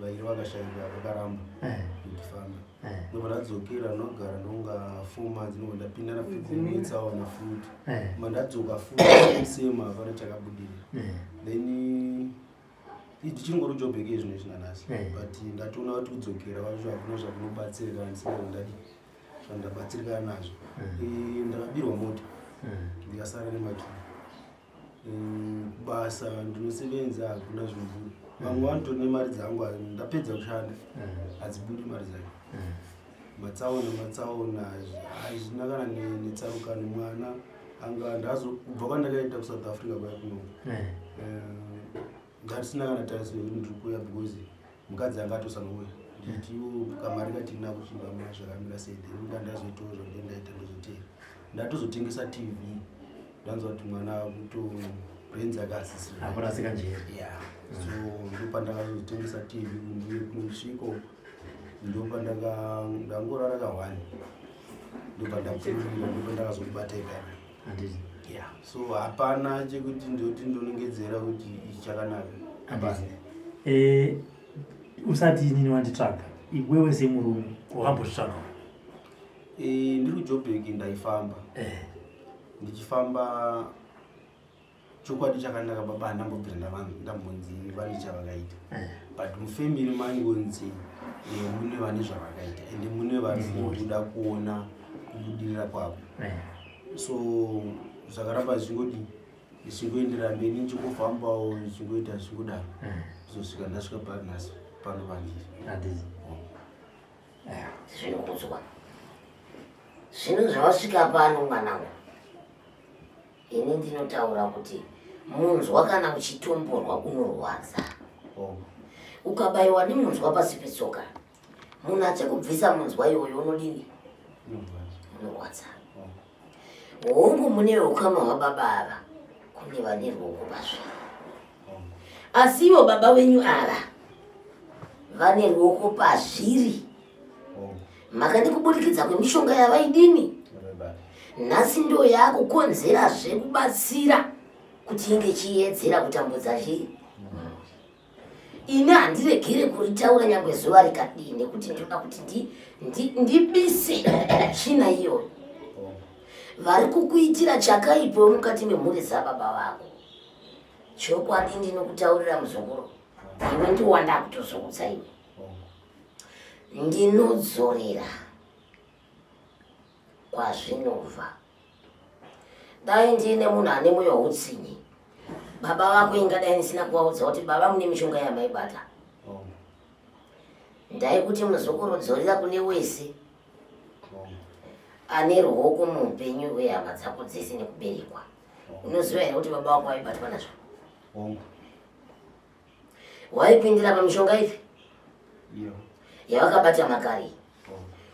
vairi vakashaika, vakaramba kuti tifambe. Ndobva ndadzokera, ndogara ndonga 4 months, ndobva ndapindana futi netsaona futi. Mandadzoka futi same, hapana chakabudirira. Then ndichingori Joburg izvino izvi nanhasi. But ndatoona kuti kudzokera kwacho hakuna zvakunobatsira kana ndisina zvandadi zvandabatsirikana nazvo. Ndakabirwa mota, ndikasara nemakii. Basa ndinosevenza, hakuna zvinobuda. Vamwe vanotori nemari dzangu, ndapedza kushanda hadzibudi mari dzacho. Matsaona, matsaona hazvina kana netsarukano. Mwana anga ndazo kubva kwandakaita kuSouth Africa kwaya kuno, ndatisina kana tarisi yekuti ndiri kuuya because mukadzi anga atosanouya. Nditiwo kamari katinako chingama zvakamira sei? Then ndandazoitawo zvandindaita, ndozotera ndatozotengesa TV. Ndanzwa kuti mwana akuto brains ake asisiri. Akurasika njere. Yeah, so ndopandakazotengesa TV kundiye kunosviko. Ndopandaka ndangorara ka1, ndopandapfuurira, ndopandakazobata ipapa. Handiti? Yeah, so hapana chekuti ndoti ndonongedzera kuti ichi chakanaka. Handiti? Usati inini wanditsvaga, iwewe semurume wakambozvitsvagawo? Ndiri kuJoburg ndaifamba. Ndichifamba, chokwadi chakanaka baba, handambobvira ndambonzi vane chavakaita. But mufamily maingonzi mune vane zvavakaita, ende mune vari kuda kuona kubudirira kwavo. So zvakaramba zvichingodi zvichingoenderera mberi, ndichingofambawo, zvichingoita zvichingodaro, kuzosvika ndasvika panhasi pano pandiri. Handiti? Zvinokudzwa zvino zvawasvika pano, mwanangu. Ini ndinotaura kuti munzwa kana uchitomborwa unorwadza. Ukabayiwa nemunzwa pasi petsoka, munhu achakubvisa munzwa iwoyo unodini? Unorwadza. Hongu, mune ukama hwababa ava, kune vane ruoko pazviri, asi ivo baba wenyu ava vane ruoko pazviri mhaka nekubudikidza kwemishonga yavaidini. Nhasi ndo yakukonzerazve kubatsira kuti inge ichiyedzera kutambudza chii. Ini handiregere kuritaura nyangwe zuva rikadii, nekuti ndinoda kuti ndibise tsvina iyoyo. Vari kukuitira chakaipo mukati memhuri dzababa vako, chokwadi ndinokutaurira muzukuru, iwe ndiwanda kutozoudza iwe, ndinodzorera kwazvinobva. Dai ndiine munhu ane mwoyo woutsinye, baba vako ingadai ndisina kuvaudza kuti baba mune mishonga yamaibata. Ndaikuti muzukuru, dzorera kune wese ane ruoko muupenyu hwehama dzako dzese nekuberekwa. Unoziva here kuti baba vako vaibatwa nazvo? Waipindira pamishonga ipi yavakabata makare?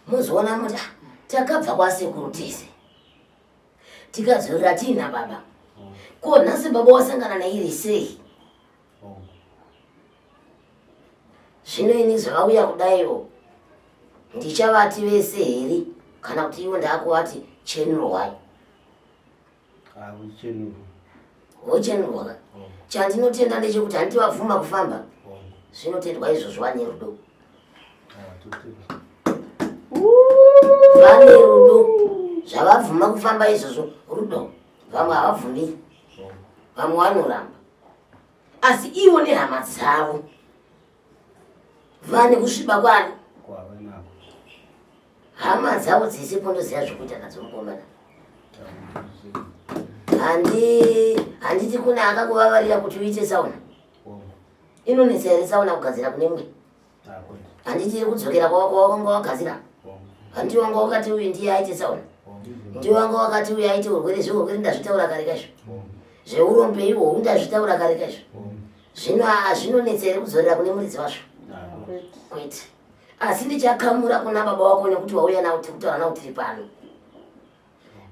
Muzoona muti, "Ah, takabva kwasekuru tese, tikadzorera tiina baba. Ko nhasi baba wasangana nairi sei?" Zvino ini zvavauya kudaiwo, ndichavati vese here kana kuti ivo ndaakuvati chenurwai? Wochenurwa ka. Chandinotenda ndechekuti handiti vabvuma kufamba? Zvinotendwa izvozvo, vane rudo, vane rudo. Zvavabvuma kufamba izvozvo rudo. Vamwe havabvumi, vamwe vanoramba, asi ivo nehama dzavo vane kusviba kwani. Hama dzavo dzisipo ndoziva zvekuita nadzo, mukomana. Handiti kune akakuvavarira kuti uite sauna? Inonetsa here sauna kugadzira kune mumwe? Handiti iri kudzokera kwawanga wagadzira? Handiti wanga wakati uyu ndiye aite sauna? Ndiye wanga wakati uyu aite urwere? Zveurwere ndazvitaura kare kaizvo, zveurombe ihwohwu ndazvitaura kare kaizvo. Zvino zvinonetsa here kudzorera kune muridzi wazvo? Kwete. Asi ndichakamura kuna baba wako nekuti wauya nawo, tiri kutaura nawo tiri pano.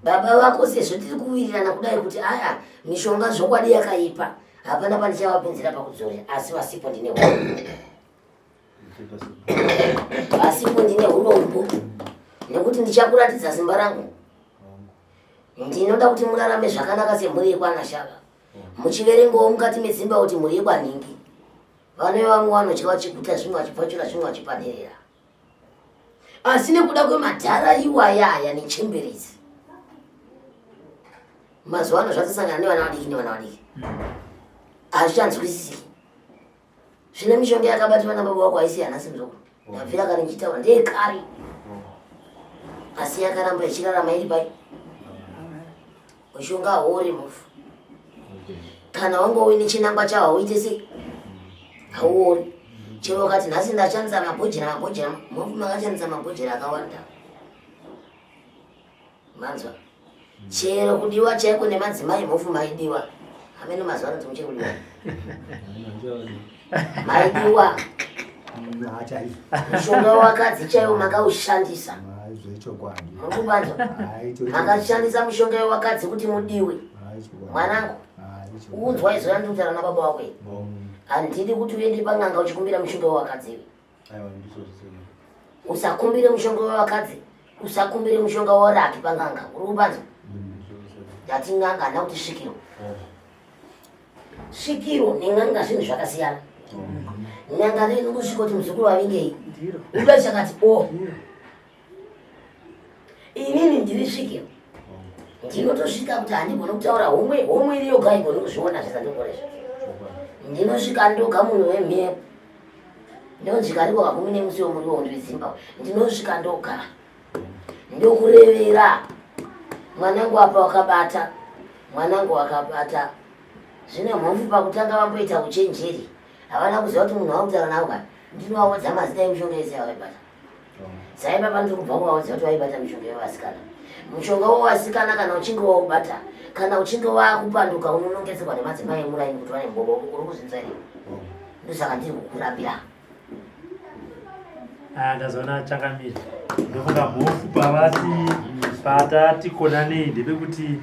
Baba vako, sezvo tiri kuwirirana kudai kuti aya mishonga zvokwadi yakaipa, hapana pandichavapinzira pakudzorera, asi vasipo ndine hondo. Vasipo. Asipo ndine urombo nekuti ndichakuratidza simba rangu. Ndinoda kuti murarame zvakanaka semhuri yekwaNashava. Muchiverengawo mukati medzimba kuti mhuri yekwanhingi. Vane vamwe vanodya vachiguta zvimwe vachipfachura zvimwe vachipanerera. Asi nekuda kwemadhara iwaya aya nechembere idzi mazuva ano zvatosangana nevana vadiki nevana vadiki hazvichanzwisisiki. Zvino mishonga yakabatwa nababa wako haisi yanhasi muzukuru. Ndabvira kare ndichitaura ndeyekare. Asi yakaramba ichirarama iri pai. Mushonga hauori mufu. Kana wanga uine chinangwa chawo hauite sei? Hauori. Chero ukati nhasi ndashandisa mabhojera mabhojera, mufu makashandisa mabhojera akawanda. Manzwa? Chero kudiwa chaiko nemadzimai mhofu maidiwa. Hameno mazuva ano timuchiri kudiwa. Maidiwa. Mushonga wakadzi chaiwo makaushandisa. Mukubanzwa. Makashandisa mushonga wewakadzi kuti mudiwe. Mwanangu. Unzwa izvo yandikutaura nababa wako. Handidi kuti uende pan'anga uchikumbira mushonga wewakadzi. Usakumbire mushonga wevakadzi, usakumbire mushonga woraki pan'anga. Uri kubanzwa? Ndati n'anga hana kuti svikiro. Svikiro nen'anga zvinhu zvakasiyana. N'anga rino kusvika kuti muzukuru wavingei. Uda chakati o. Oh. Inini ndiri svikiro. Ndinotosvika kuti handigoni kutaura homwe, homwe iri yoga haigoni kuzviona zvese izvo. Ndinosvika ndoga munhu wemhepo. Ndonzvika ariko kakumi nemusi wemuriwo wendwedzimba. Ndinosvika ndoga. Ndokurevera. Mwanangu apa wakabata. Mwanangu wakabata. Zvino mhofu pakutanga vamboita uchenjeri. Havana kuziva kuti munhu wakutaura nawo ka. Ndinovaudza mazita emishonga yese yavaibata. Saiba pandiri kubva kuvaudza kuti vaibata mishonga yevasikana. Mushonga wevasikana kana uchinge waubata, kana uchinge wakupanduka unonongedzerwa nemadzimai emuraini kuti vane mbobo uri kuzvinzwa here? Ndosaka ndiri kukurambira. Ah, ndazoona changamire. Ndofunga mhofu pavati patati konanei ndepekuti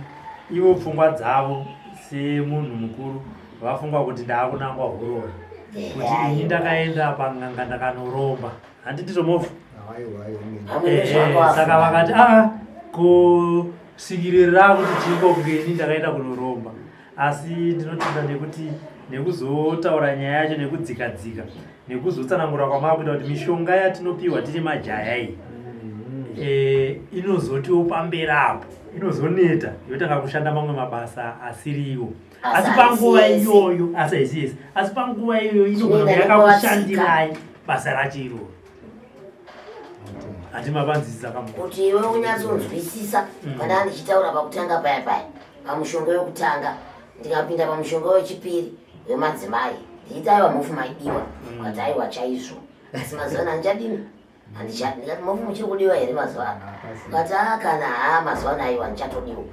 ivo pfungwa dzavo semunhu mukuru vafunga kuti ndaakunangwa huroyi kuti ini ndakaenda pan'anga ndakanoromba handi ndizvo mofu saka vakati a ah, kusvikirira kuti chiko kunge ini ndakaenda kunoromba asi ndinotenda nekuti nekuzotaura nyaya yacho nekudzika dzika nekuzotsanangura kwamakuita kuti mishonga yatinopiwa tiri majaya iyi mm-hmm. eh, inozotiwo pamberi apo inozoneta yotanga kushanda mamwe mabasa asiriwo asi panguva iyoyo asi haisi yese asi panguva iyoyo inogona kunge yakakushandirai basa racho iroro hati mavanzisisa kamu kuti iwe unyatsonzwisisa mm. pana ndichitaura pakutanga paya paya pamushonga wekutanga ndikapinda pamushonga wechipiri wemadzimai ndichiti aiwa mhofu maidiwa mm. kati aiwa chaizvo asi mazuva ano handichadini handichadi ndikati mhofu muchiri kudiwa here mazuva ano kati a kana haa mazuva ano aiwa ndichatodiwa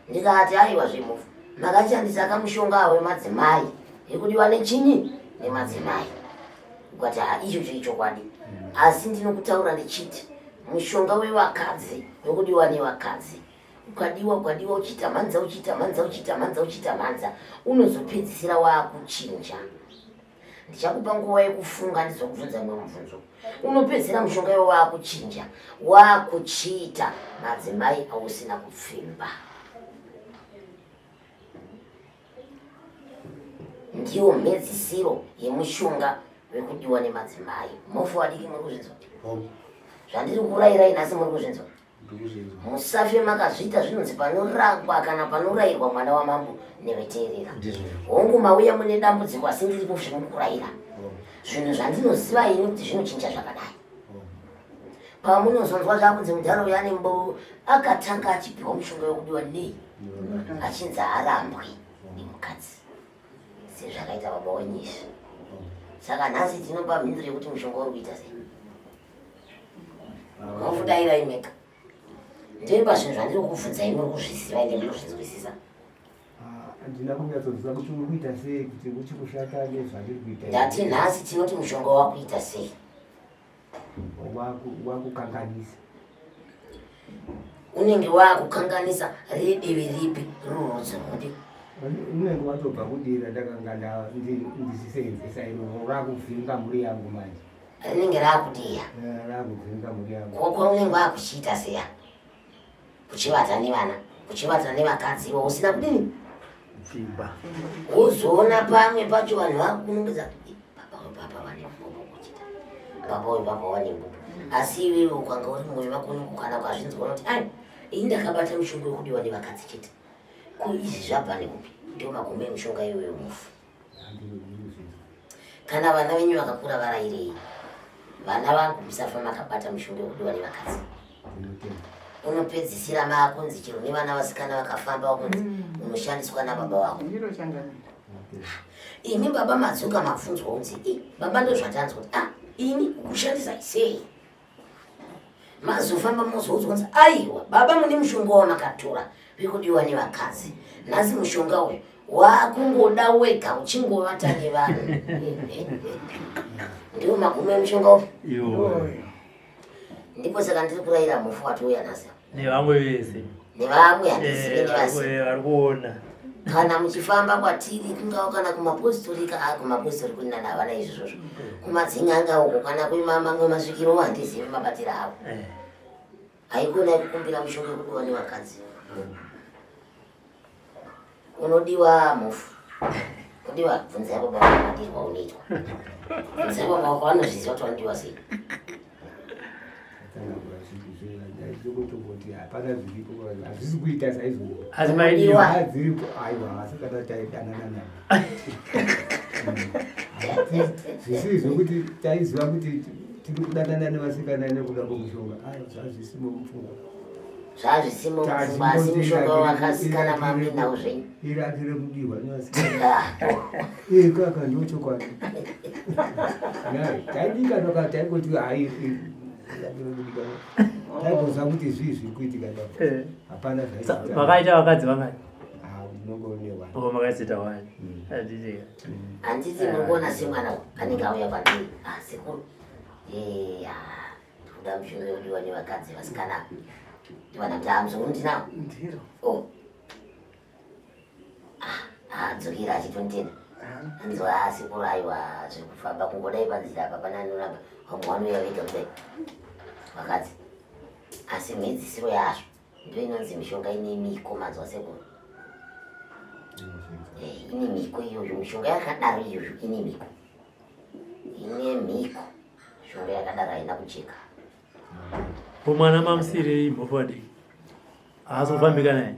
ndikati aiwa zvemhofu makashandisa kamushonga wemadzimai yekudiwa nechinyi nemadzimai ukati ha ichocho ichokwadi asi ndinokutaura ndichiti mushonga wevakadzi wekudiwa nevakadzi ukadiwa ukadiwa uchiita mhanza uchiita mhanza uchiita mhanza uchiita mhanza unozopedzisira waakuchinja ndichakupa nguva yekufunga ndizokubvunza mumwe mubvunzo unopedzisira mushonga iwo waakuchinja waakuchiita madzimai ausina kupfimba ndiyo mhedzisiro yemushonga wekudiwa nemadzimai mofu vadiki muri kuzvinzwa zvandiri kurairai nhasi muri kuzvinzwa Musafe makazviita zvinonzi panorangwa kana panorayirwa mwana wamambo neveteerera. Hongu mauya mune dambudziko asi ndiripo zvemukuraira. Zvinhu zvandinoziva ini kuti zvinochinja zvakadai. Pamunozonzwa zvakunzi mudhara uyu ane mbovo akatanga achipiwa mushonga wekudiwa nei achinzi haarambwi nemukadzi sezvakaita baba wenyu izvi. Saka nhasi tinopa mhinduro yekuti mushonga uri kuita sei. Mofudairai mega. Ndiri pazvinhu zvandiri kukubvunzai muri kuzviziva ende munozvinzwisisa. Ah, handina kunyatsoziva kuti uri kuita sei kuti uchi kushata nezvandiri kuita. Ndati nhasi tinoti mushonga wakuita sei? Wakukanganisa. Unenge wakukanganisa riri divi ripi rurudzi rwupi? Unenge watobva kudira ndakanga ndichisenzesa iro rakuvhiringa mhuri yangu manje. Rinenge rakudiya. Eh, Rakudzinga mhuri yangu. Ko kwaunenge wakuchiita seya? Kuchivata nevana, kuchivata nevakadzi iwe usina kudini? Pfimba. Wozoona pamwe pacho vanhu vakunongedza "Eh, baba uyu baba vane mbumbu kuchita. Baba uyu baba vane mbumbu. Asi iwewe ukanga uri mumwoyo mako unokukana ukazvinzwa unoti ai ini ndakabata mushonga wekudiwa nevakadzi chete. Ko izvi zvabva nekupi? Ndiwo magumo emushonga iwewe mufu. Kana vana venyu vakakura varairei. Vana vangu musafa makabata mushonga wekudiwa nevakadzi. Unopedzisira maakunzi chero nevana vasikana vakafamba wakunzi unoshandiswa nababa wako. Ndiro changamire. Imi baba madzoka mabvunzwa kunzi "Ih, baba ndozvatanzwa kuti ah ini kukushandisa sei? Mazofamba mozoudzwa kunzi aiwa baba mune mushonga wamakatora wekudiwa nevakadzi. Nhasi mushonga uyu wakungoda wega uchingovata nevanhu. Ndiwo magumo emushonga uyu. Iwo. Ndipo saka ndiri kurayira mufu watouya nhasi. Nevamwe vese. Nevamwe handizivi Eh, nevasi. vari kuona. Kana muchifamba kwatiri kungava kana kumapositori ka kumapositori kuri nani havana izvozvo. Kumadzin'anga uko kana kumamwe masvikiro handizivi mabatiro avo. Eh. Haikona kukumbira mushonga wekudiwa nevakadzi. Unodiwa mufu. Kudiwa bvunzai baba vako madirwa unoitwa. Bvunzai baba vako vanozviziva kuti vanodiwa sei. Tsanangura zvinhu hapana zviripo hazvisi kuita saizvozvo. Asi maidiwa. Ah, dziripo aiwa asi kana taidanana naye zvisiri zvekuti taiziva kuti tiri kudanana nevasikana nekuda kwemushonga aiwa zvazvisimo mupfungwa. Zvazvisimo mupfungwa asi mushonga wakasikana maminawo zvenyu. Iraki rekudiwa nevasikana. Ah. Eh, kaka ndo chokwadi. Nhai, taidika toka taingoti hai iraki rekudika. Taingoziva kuti zvii zviri kuitika ipapo. Eh. Hapana zvaiitika. Makaita vakadzi vangani? Ah, unongonewa. Oh, makaita wani. Handiti. Handiti muri kuona semwana anenge auya kwandiri. Ah, sekuru. Eh, ah, ndikuda mushonga wekudiwa nevakadzi vasikana. Ndivana kuti ah, muzukuru ndinawo. Ndiro. Oh. Ah, adzokera achitonditenda. Hanzi ah, sekuru aiwa zviri kufamba kungodai panzira apa pana anoramba vamwe vanouya vega kudai. Vakadzi. Asi mhedzisiro yazvo ndiyo inonzi mishonga ine miko manzwa sekuru. Eh, ine mhiko iyoyo mishonga yakadaro iyoyo ine mhiko. Ine mhiko. Mishonga yakadaro haina kucheka. Ko mwana mamusirei mhofu adiki? Haasi kufambika naye.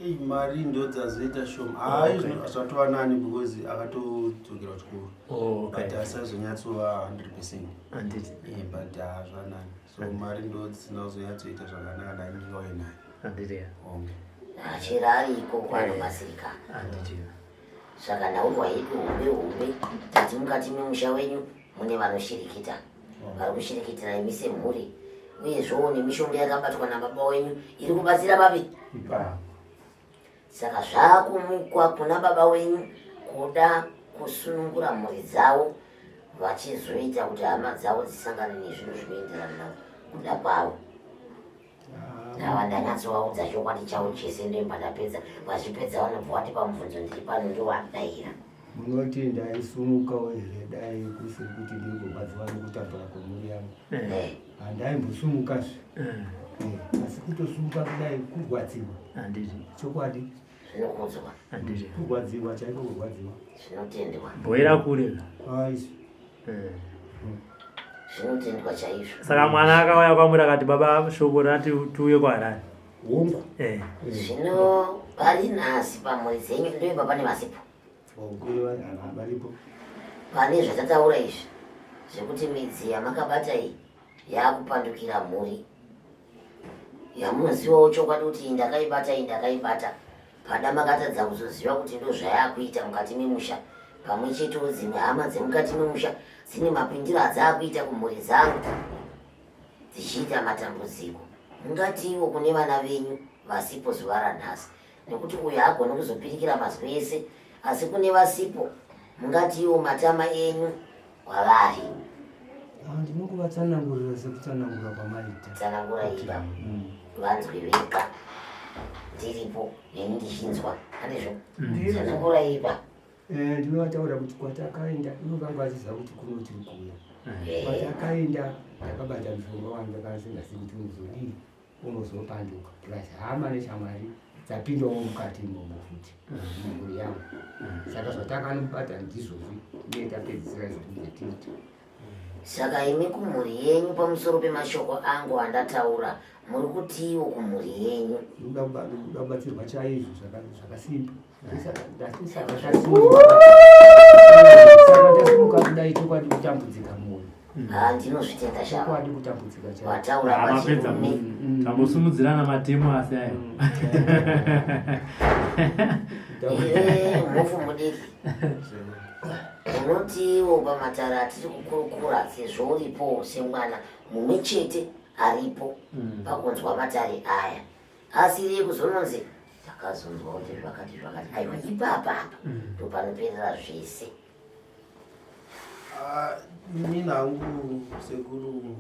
Ei, mari ndo dzazoita shoma. Hayi, zvatova nani because akatodzokera kuchikoro. Oh, okay. But asazonyatsova 100%. Handiti. Eh, but zvanani. So mari ndo dzisina kuzonyatsoita zvakanaka ndandingauye nayo. Handiti. Okay. Achera ariko kwanobatsirika. Handiti. Saka nhaurwa yedu hombe hombe tati mukati memusha wenyu mune vanoshirikita vari kushirikitira imi semhuri uyezvowo nemishonga yakabatwa nababa wenyu iri kubatsira vapi. Ipapo. Saka zvakumukwa kuna baba wenyu kuda kusunungura mhuri dzavo vachizoita kuti hama dzavo dzisangane nezvinhu zvinoenderana kuda kwavo. Ava ndanyatsovaudza chokwadi chavo chese ndoimba ndapedza. Vazvipedza vanobva vatipa mubvunzo ndiri pano ndovadaira. Munoti ndaisumukawo here dai kusiri kuti ndiri kurwadziwa nekutambura kwemhuri yangu. Eh, Handaimbosumukazve. Eh, asi kutosumuka kudai kurwadziwa. Handiti. Chokwadi zvinokudzwa, Handiti. kurwadziwa chaiko kurwadziwa. zvinotendwa, Bhoera kure. Aizvo. Eh. zvinotendwa chaizvo. Saka mwana akauya kwamuri akati baba shoko rati tiuye kuHarare. Hongu. Eh. Zvino pari nhasi pamhuri dzenyu ndoimba pane vasipo. Hongu varipo. Pane zvatataura izvi zvekuti midzi yamakabata iyi yakupandukira mhuri yamunozivawo chokwadi kuti iyi ndakaibata iyi ndakaibata pada makatadza kuzoziva kuti ndo zvayakuita mukati memusha pamwe chetewo dzimwe hama dzemukati memusha dzine mapindiro adzaakuita kumhuri dzangu dzichiita matambudziko. Mungatiwo kune vana venyu vasipo zuva ranhasi nekuti uyu haagoni kuzopirikira mazwi ese asi kune vasipo mungatiwo matama enyu kwavari. Ah, ndinongovatsanangurira sekutsanangura kwamaita. Tsanangura ipa vanzwe vega ndiripo neni ndichinzwa handizvo. Tsanangura ipa. Eh, ndinovataura kuti kwatakaenda ivo vanga vachiziva kuti kuno tiri kuuya. Kwatakaenda takabata mushonga wangu ndakasingazivi kuti unozodii unozopanduka plus hama neshamwari dzapindawo mukati imomo futi mumhuri yangu saka zvatakanobata ndizvozvi uye tapedzisira izvozvi Saka imi kumhuri yenyu pamusoro pemashoko angu andataura muri kutiiwo kumhuri yenyu? Ndinoda kubatsirwa chaizvo zvakasimba. Saka ndasimuka kudai chokwadi kutambudzika mwoyo. Ah, ndinozvitenda sha. Chokwadi kutambudzika chaizvo. Wataura Ah, mapedza pachirume. Tambosimudzirana matemo asi ayo. Iwe mhofu mudiki. Unotiwo pamatare atiri kukurukura sezvo uripo semwana mumwe chete aripo pakunzwa matare aya asiri ekuzononzi takazonzwa kuti zvakati zvakati aiwa ipapa apa ndopanoperera zvese. Ah, inini hangu sekuru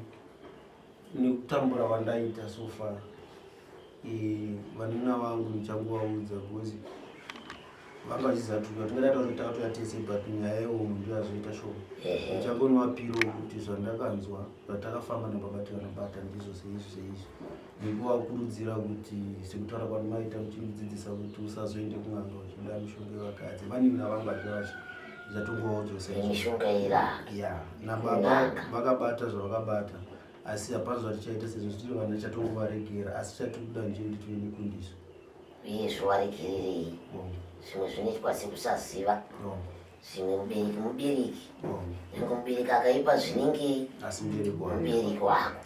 nekutambura kwandaita so far eh, vanina vangu ndichangovaudza because vanga vachizatuka tingadai tauri takatouya tese but nyaya yehomu ndiyo yazoita shoma ndichangonovapiro kuti zvandakanzwa zvatakafamba nababa tikanobata ndizvo seizvi seizvi nekuvakurudzira kuti sekutaura kwandinoita muchindidzidzisa kuti usazoende kun'anga uchida mishonga yevakadzi vanina vangu vachivachi ndichatongovaudza Mishonga iraka ya nababa vakabata zvavakabata asi hapana zvatichaita sezvo tiri vanhu tichatongovaregera asi chatiri kuda nje kuti tive nekundiso uye zvovaregererei zvimwe zvinoitwa sekusaziva zvimwe mubereki mubereki nyange mubereki akaipa zvinengei asi mubereki wako mubereki wako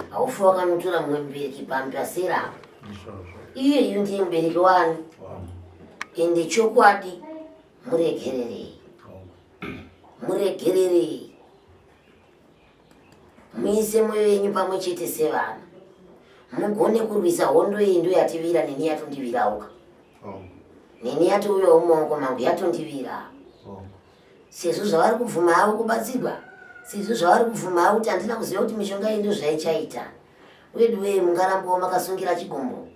haufi wakanotora mumwe mubereki pamupasera iyeyu ndiye mubereki wani ende chokwadi muregererei muregererei muise mwoyo yenyu pamwe chete sevana mugone kurwisa hondo iyi ndo yativira neni yatondivirauka neni yatouyawo mumaoko mangu yatondivira sezvo zvavari kubvuma havo kubatsirwa sezvo zvavari kubvuma havo kuti handina kuziva kuti mishonga iyi ndo zvaichaita weduwee mungarambawo makasungira chigumbu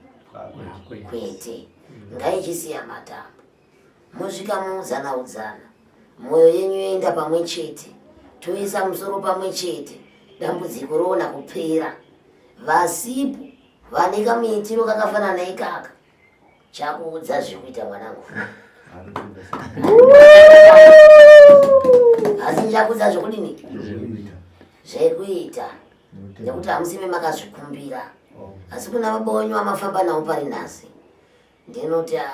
kwete ngaichisiya matambo mosvika moudzana udzana mwoyo yenyu yoenda pamwe chete toisa musoro pamwe chete dambudziko roona kupera vasipo vane kamuitiro kakafanana ikaka chakuudza zvekuita mwanangu asi ndichakuudza zvekudini zvekuita nekuti hamusimi makazvikumbira asi kuna baba wenyu vamafamba navo pari nhasi Ndinoti ah,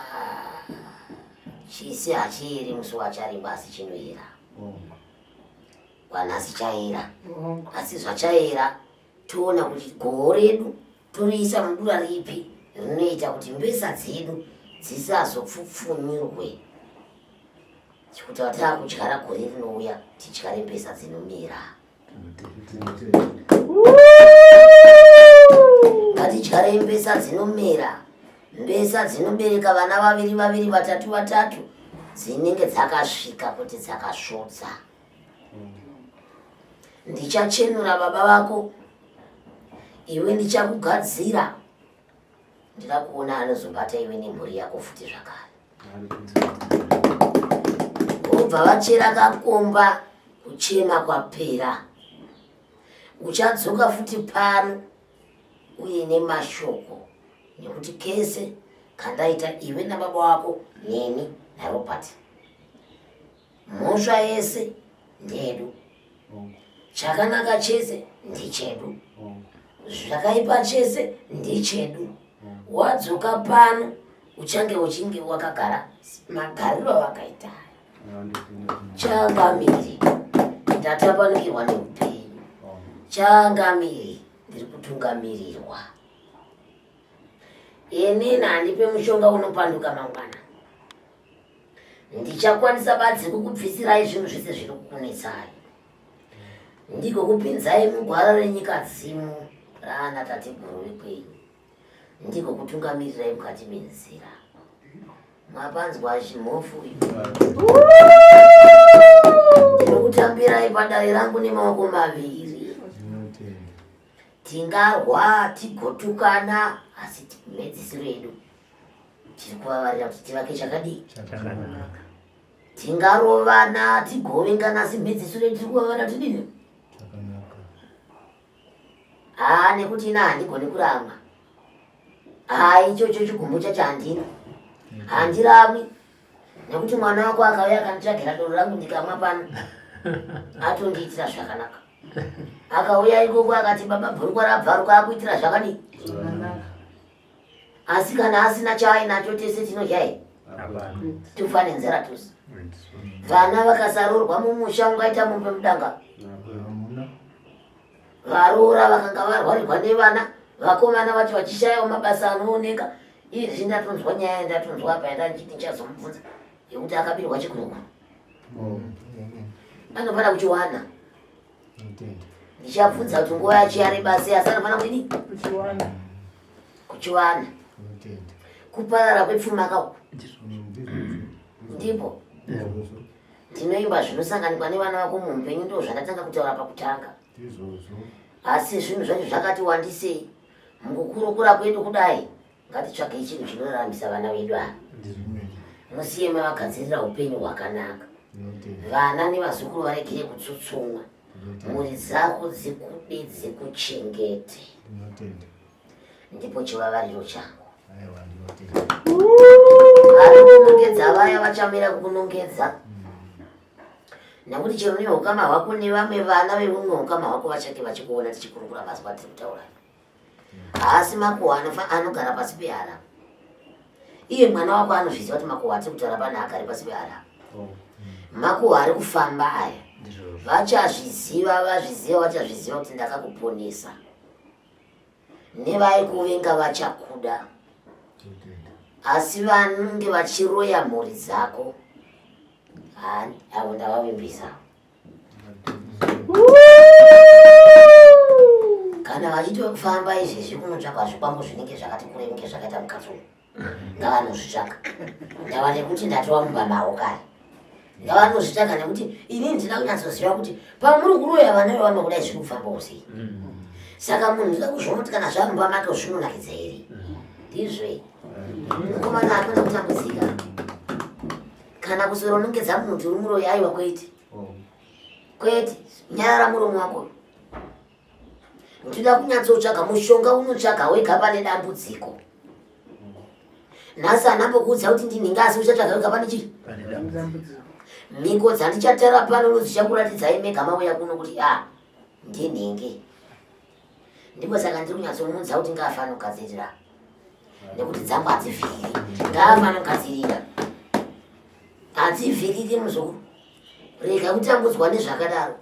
chisi hachieri musi wacharimba asi chinoera. Kwanhasi chaera asi zvachaera toona kuti goho redu toriisa mudura ripi rinoita kuti mbesa dzedu dzisazopfupfunyurwe chikuti vatakudyara gore rinouya tidyare mbesa dzinomera. Ngatidyarei mbesa dzinomera, mbesa dzinobereka vana vaviri vaviri, vatatu vatatu, dzinenge dzakasvika kuti dzakasvodza. Ndichachenura baba vako, iwe ndichakugadzira. Ndida kuona anozobata iwe nemhuri yako futi zvakare. Vobva vachera kakomba kuchema kwapera. Uchadzoka futi pano uine mashoko nekuti kese kandaita iwe nababa wako neni naRobert. Mhosva yese ndeyedu, chakanaka chese ndechedu, zvakaipa chese ndechedu. Wadzoka pano uchange uchinge wakagara magariro awakaita changamiri ndatapanukirwa neupenyu changamiri ndiri kutungamirirwa inini handipe mushonga unopanduka mangwana ndichakwanisa badzi kukubvisirai zvinhu zvese zviri kukunetsai ndigokupinzai mugwara renyika dzimu raana tateguru vekwenyu ndiko kutungamirirai mukati menzira mapanzwa chimhofu ndinokutambirai padare rangu nemaoko maviri tingarwa tigotukana asi mhedzisiro yedu tiri kuvavarira kuti tivake chakadii tingarovana tigovengana asi mhedzisiro yedu tiri kuvavarira tidini Haa nekuti ina handigoni kuramwa. Haa ichocho chigumbu chacho handina. Handiramwi. Nekuti mwana wako akauya akanditsvagira doro rangu ndikamwa pano. Atondiitira zvakanaka. Akauya ikoko akati baba bhurukwa rabvaruka akuitira zvakadii? Asi kana asina chaainacho tese tinodya here? Tofa nenzara tose. Vana vakasaroorwa mumusha ungaita mombe mudanga. Varoora vakanga varwarirwa nevana, vakomana vacho vachishayawo mabasa anooneka. Izvi ndatonzwa nyaya yandatonzwa apa yandandichiti ndichazomubvunza yekuti akabirwa chikurukuru. Anofanira kuchiwana. Ndichabvunza kuti nguva yacho yareba sei asi anofanira kudini? Kuchiwana. Kuchiwana. Kuparara kwepfuma ka Ndipo. Ndinoimba zvinosanganikwa nevana vako muupenyu ndo zvandatanga kutaura pakutanga. Asi zvinhu zvacho zvakati wandisei. Mukukurukura kwedu kudai ngatitsvagei chinhu chinoraramisa vana vedu ava. Musiye mavagadzirira upenyu hwakanaka. Vana nevazukuru varegere kutsutsumwa. Mhuri dzako dzikude dzikuchengete. Ndipo chivavariro changu. Vari kunongedza vaya vachamira kukunongedza. Nekuti chero nehukama hwako nevamwe vana vehumwe hukama hwako vachange vachikuona tichikurukura mazwa atiri kutaura. Haasi makuhwa anofa anogara pasi pehara. Iye mwana wako anozviziva kuti makuhwa atiri kutaura pano haagari pasi pehara. Makuhwa ari kufamba aya. Vachazviziva, vazviziva, vachazviziva kuti ndakakuponesa. Nevaikuvenga vachakuda. Asi vanenge vachiroya mhuri dzako. Avo ndavavimbisa. Kana vachitofamba izvezvi kunotsvakwa zvikwambo zvinenge zvakati kure kunge zvakaita mukadzi uyu. Ngavanozvitsvaka. Ndava nekuti ndatova mumba mavo kare. Ngavanozvitsvaka nekuti ini ndina kunyatsoziva kuti pamuri kuroya vana vevamwe kudai zviri kufambawo sei. Saka munhu ndinoda kuzviona kuti kana zvamumba make zvinonakidza here. Ndizvo. Mukomana hapana kutambudzika. Kana kuswera unongedza munhu uri muroyi aiwa kwete. Kwete, nyarara muromo wako. Ndinoda kunyatsotsvaga mushonga unotsvaga wega pane dambudziko. Nhasi anambokuudza kuti ndinhinga asi uchatsvaga wega pane chii? Mhiko dzandichatara pano dzichakuratidzai mega mauya kuno kuti a ndinhingi. Ndipo saka ndiri kunyatsomuudza kuti ngaafanogadzirira. Nekuti dzangu hadzivhiri. Ngaafanogadzirira. Hadzivhiriki muzukuru. Rega kutambudzwa nezvakadaro.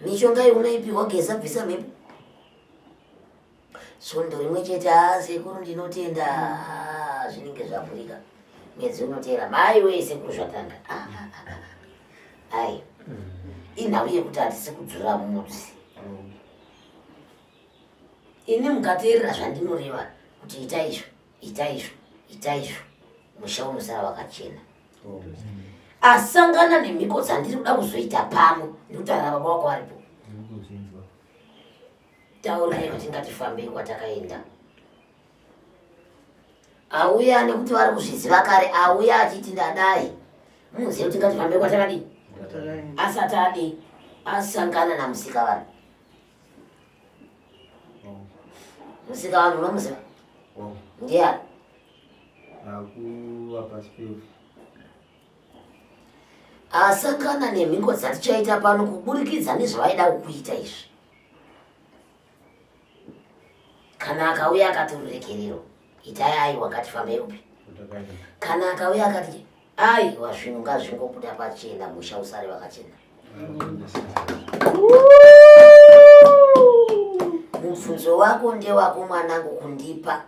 Mishonga iyi unoipiwa geza bvisa mhepo. Svondo rimwe chete haa sekuru ndinotenda ah, zvinenge zvavhurika. Mwedzi unoteera mai wee sekuru zvatanga. Ah, ah, ah, ah. Ai. Inhau yekuti hatisi kudzura mudzi. Ini mukateerera zvandinoreva kuti ita izvo, ita izvo, ita izvo, musha unosara wakachena. Asangana nemhiko dzandiri kuda kuzoita pano ndikutaura baba wako varipo. Taurai kuti ngatifambei kwatakaenda. Auya nekuti vari kuzviziva kare, auya achiti ndadai. Muzive kuti ngatifambei kwatakadii? Asati adii asangana namusika vanhu. Musika vanhu unomuziva? Ndiani? Akuva pasi pevhu. Asangana nemhingo dzatichaita pano kuburikidza nezvavaida kukuita izvi. Kana akauya akati ruregerero, itai aiwa ngatifambei upi. Kana akauya akati aiwa zvinhu ngazvingobuda pachena musha usare wakachena. Mubvunzo wako ndewako mwanangu kundipa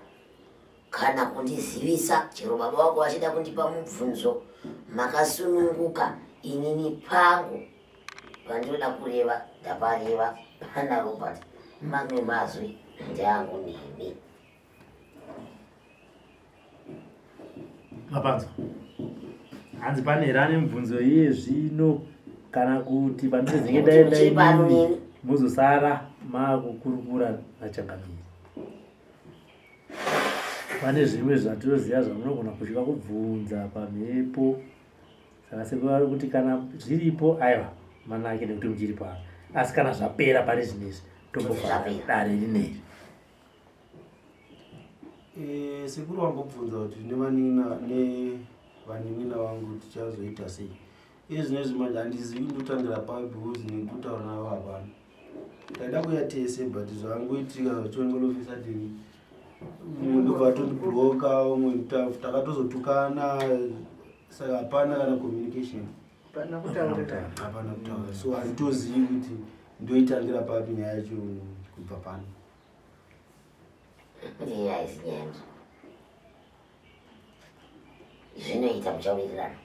kana kundizivisa chero baba wako vachida kundipa mubvunzo makasununguka inini pangu pandinoda kureva ndapareva pana Robert mamwe mazwi ndeangu nemi. Mapanzwa hanzi pane here ane mubvunzo iye zvino kana kuti pandinenge ndaenda inini mozosara makukurukura nachangamire. Pane zvimwe zvatinoziva zvamunogona kutya kubvunza pamhepo saka sekuru vari kuti kana zviripo aiwa manake nekuti muchiri pano asi kana zvapera pari zvino izvi tombofara dare rineri. Eh, sekuru vambobvunza kuti nevanin'ina nevanin'ina vangu tichazoita sei iye zvinezvi manje handizivi ndotangira papi because nekutaura navo hapana taida kuya tese but zvangoitika zvachongolofisatini umwe ndobva atondibloka umwe takatozotukana saka hapana kana communication hapana kutaura hapana kutaura so handitozivi kuti ndoitangira papi nyaya yacho kubva pano Ndiye haisi nyaya muzukuru. Zvinoita muchawirirana.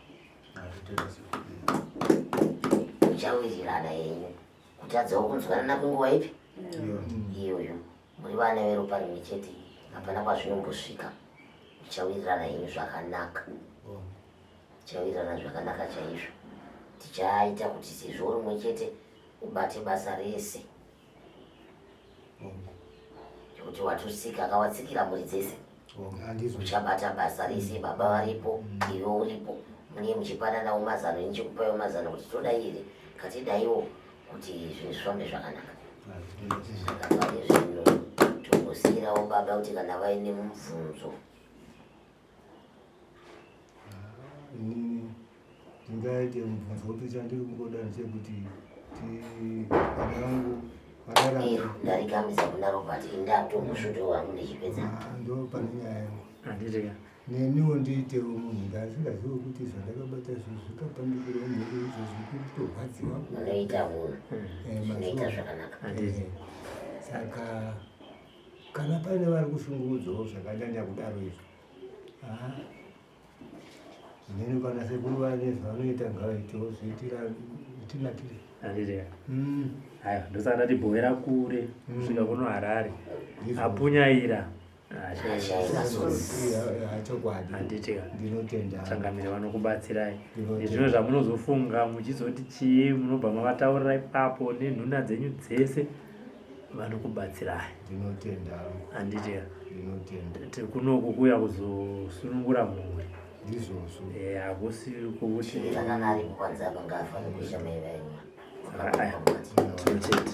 Muchawirirana henyu. Kutadzawo kunzwanana kwenguva ipi? Iyoyo. Muri vana veropa rimwe chete. Hapana kwazvinombosvika. Muchawirirana henyu zvakanaka. Tichawirirana zvakanaka chaizvo. Tichaita kuti sezvo uri mumwe chete ubate basa rese. Kuti watusika akawatsikira mhuri dzese. Uchabata basa rese baba varipo, iwe uripo. Munenge muchipananawo mazano, ini chikupaiwo mazano kuti todai here, katidaiwo kuti zvinhu zvifambe zvakanaka. Saka pane zvino tombosiirawo baba kuti kana vaine mubvunzo Inini ndingaite mubvunzo upi chandiri kungoda ndechekuti vana vangu vararame. Ndarikambisa kuna Robert indakutomusvuto wangu ndichipedza. Ah, ndo pane nyaya yangu. Handiti ka. Neniwo ndiitewo munhu ndasingazive kuti zvandakabata izvo zvikapandukirawo mhuri izvozvi kutorwadziwa. Unoita munhu. Eh, Zvinoita zvakanaka. Handiti. Eh, saka kana paine vari kushungurudzwawo zvakanyanya kudaro izvo ah, inini kana sekuru vane zvavanoita ngavaitewo zviitira zvitinakire handiti haya ndosaka ndati bhowera kure kusvika kuno harare apunyaira chokwadi handiti ka ndinotenda changamire vanokubatsirai Ndinotenda. nezvimwe zvamunozofunga muchizoti chii munobva mavataurira ipapo nenhuna dzenyu dzese vanokubatsirai ndinotenda handiti ndinotenda tiri kunoku kuuya kuzosunungura mhuri ndizvozvo eh, hakusi kukuti kana ari kwanza apa ngaafanire kuisha mai venyu tinotenda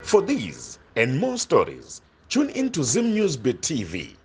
For these and more stories, tune in to Zim News Bit TV.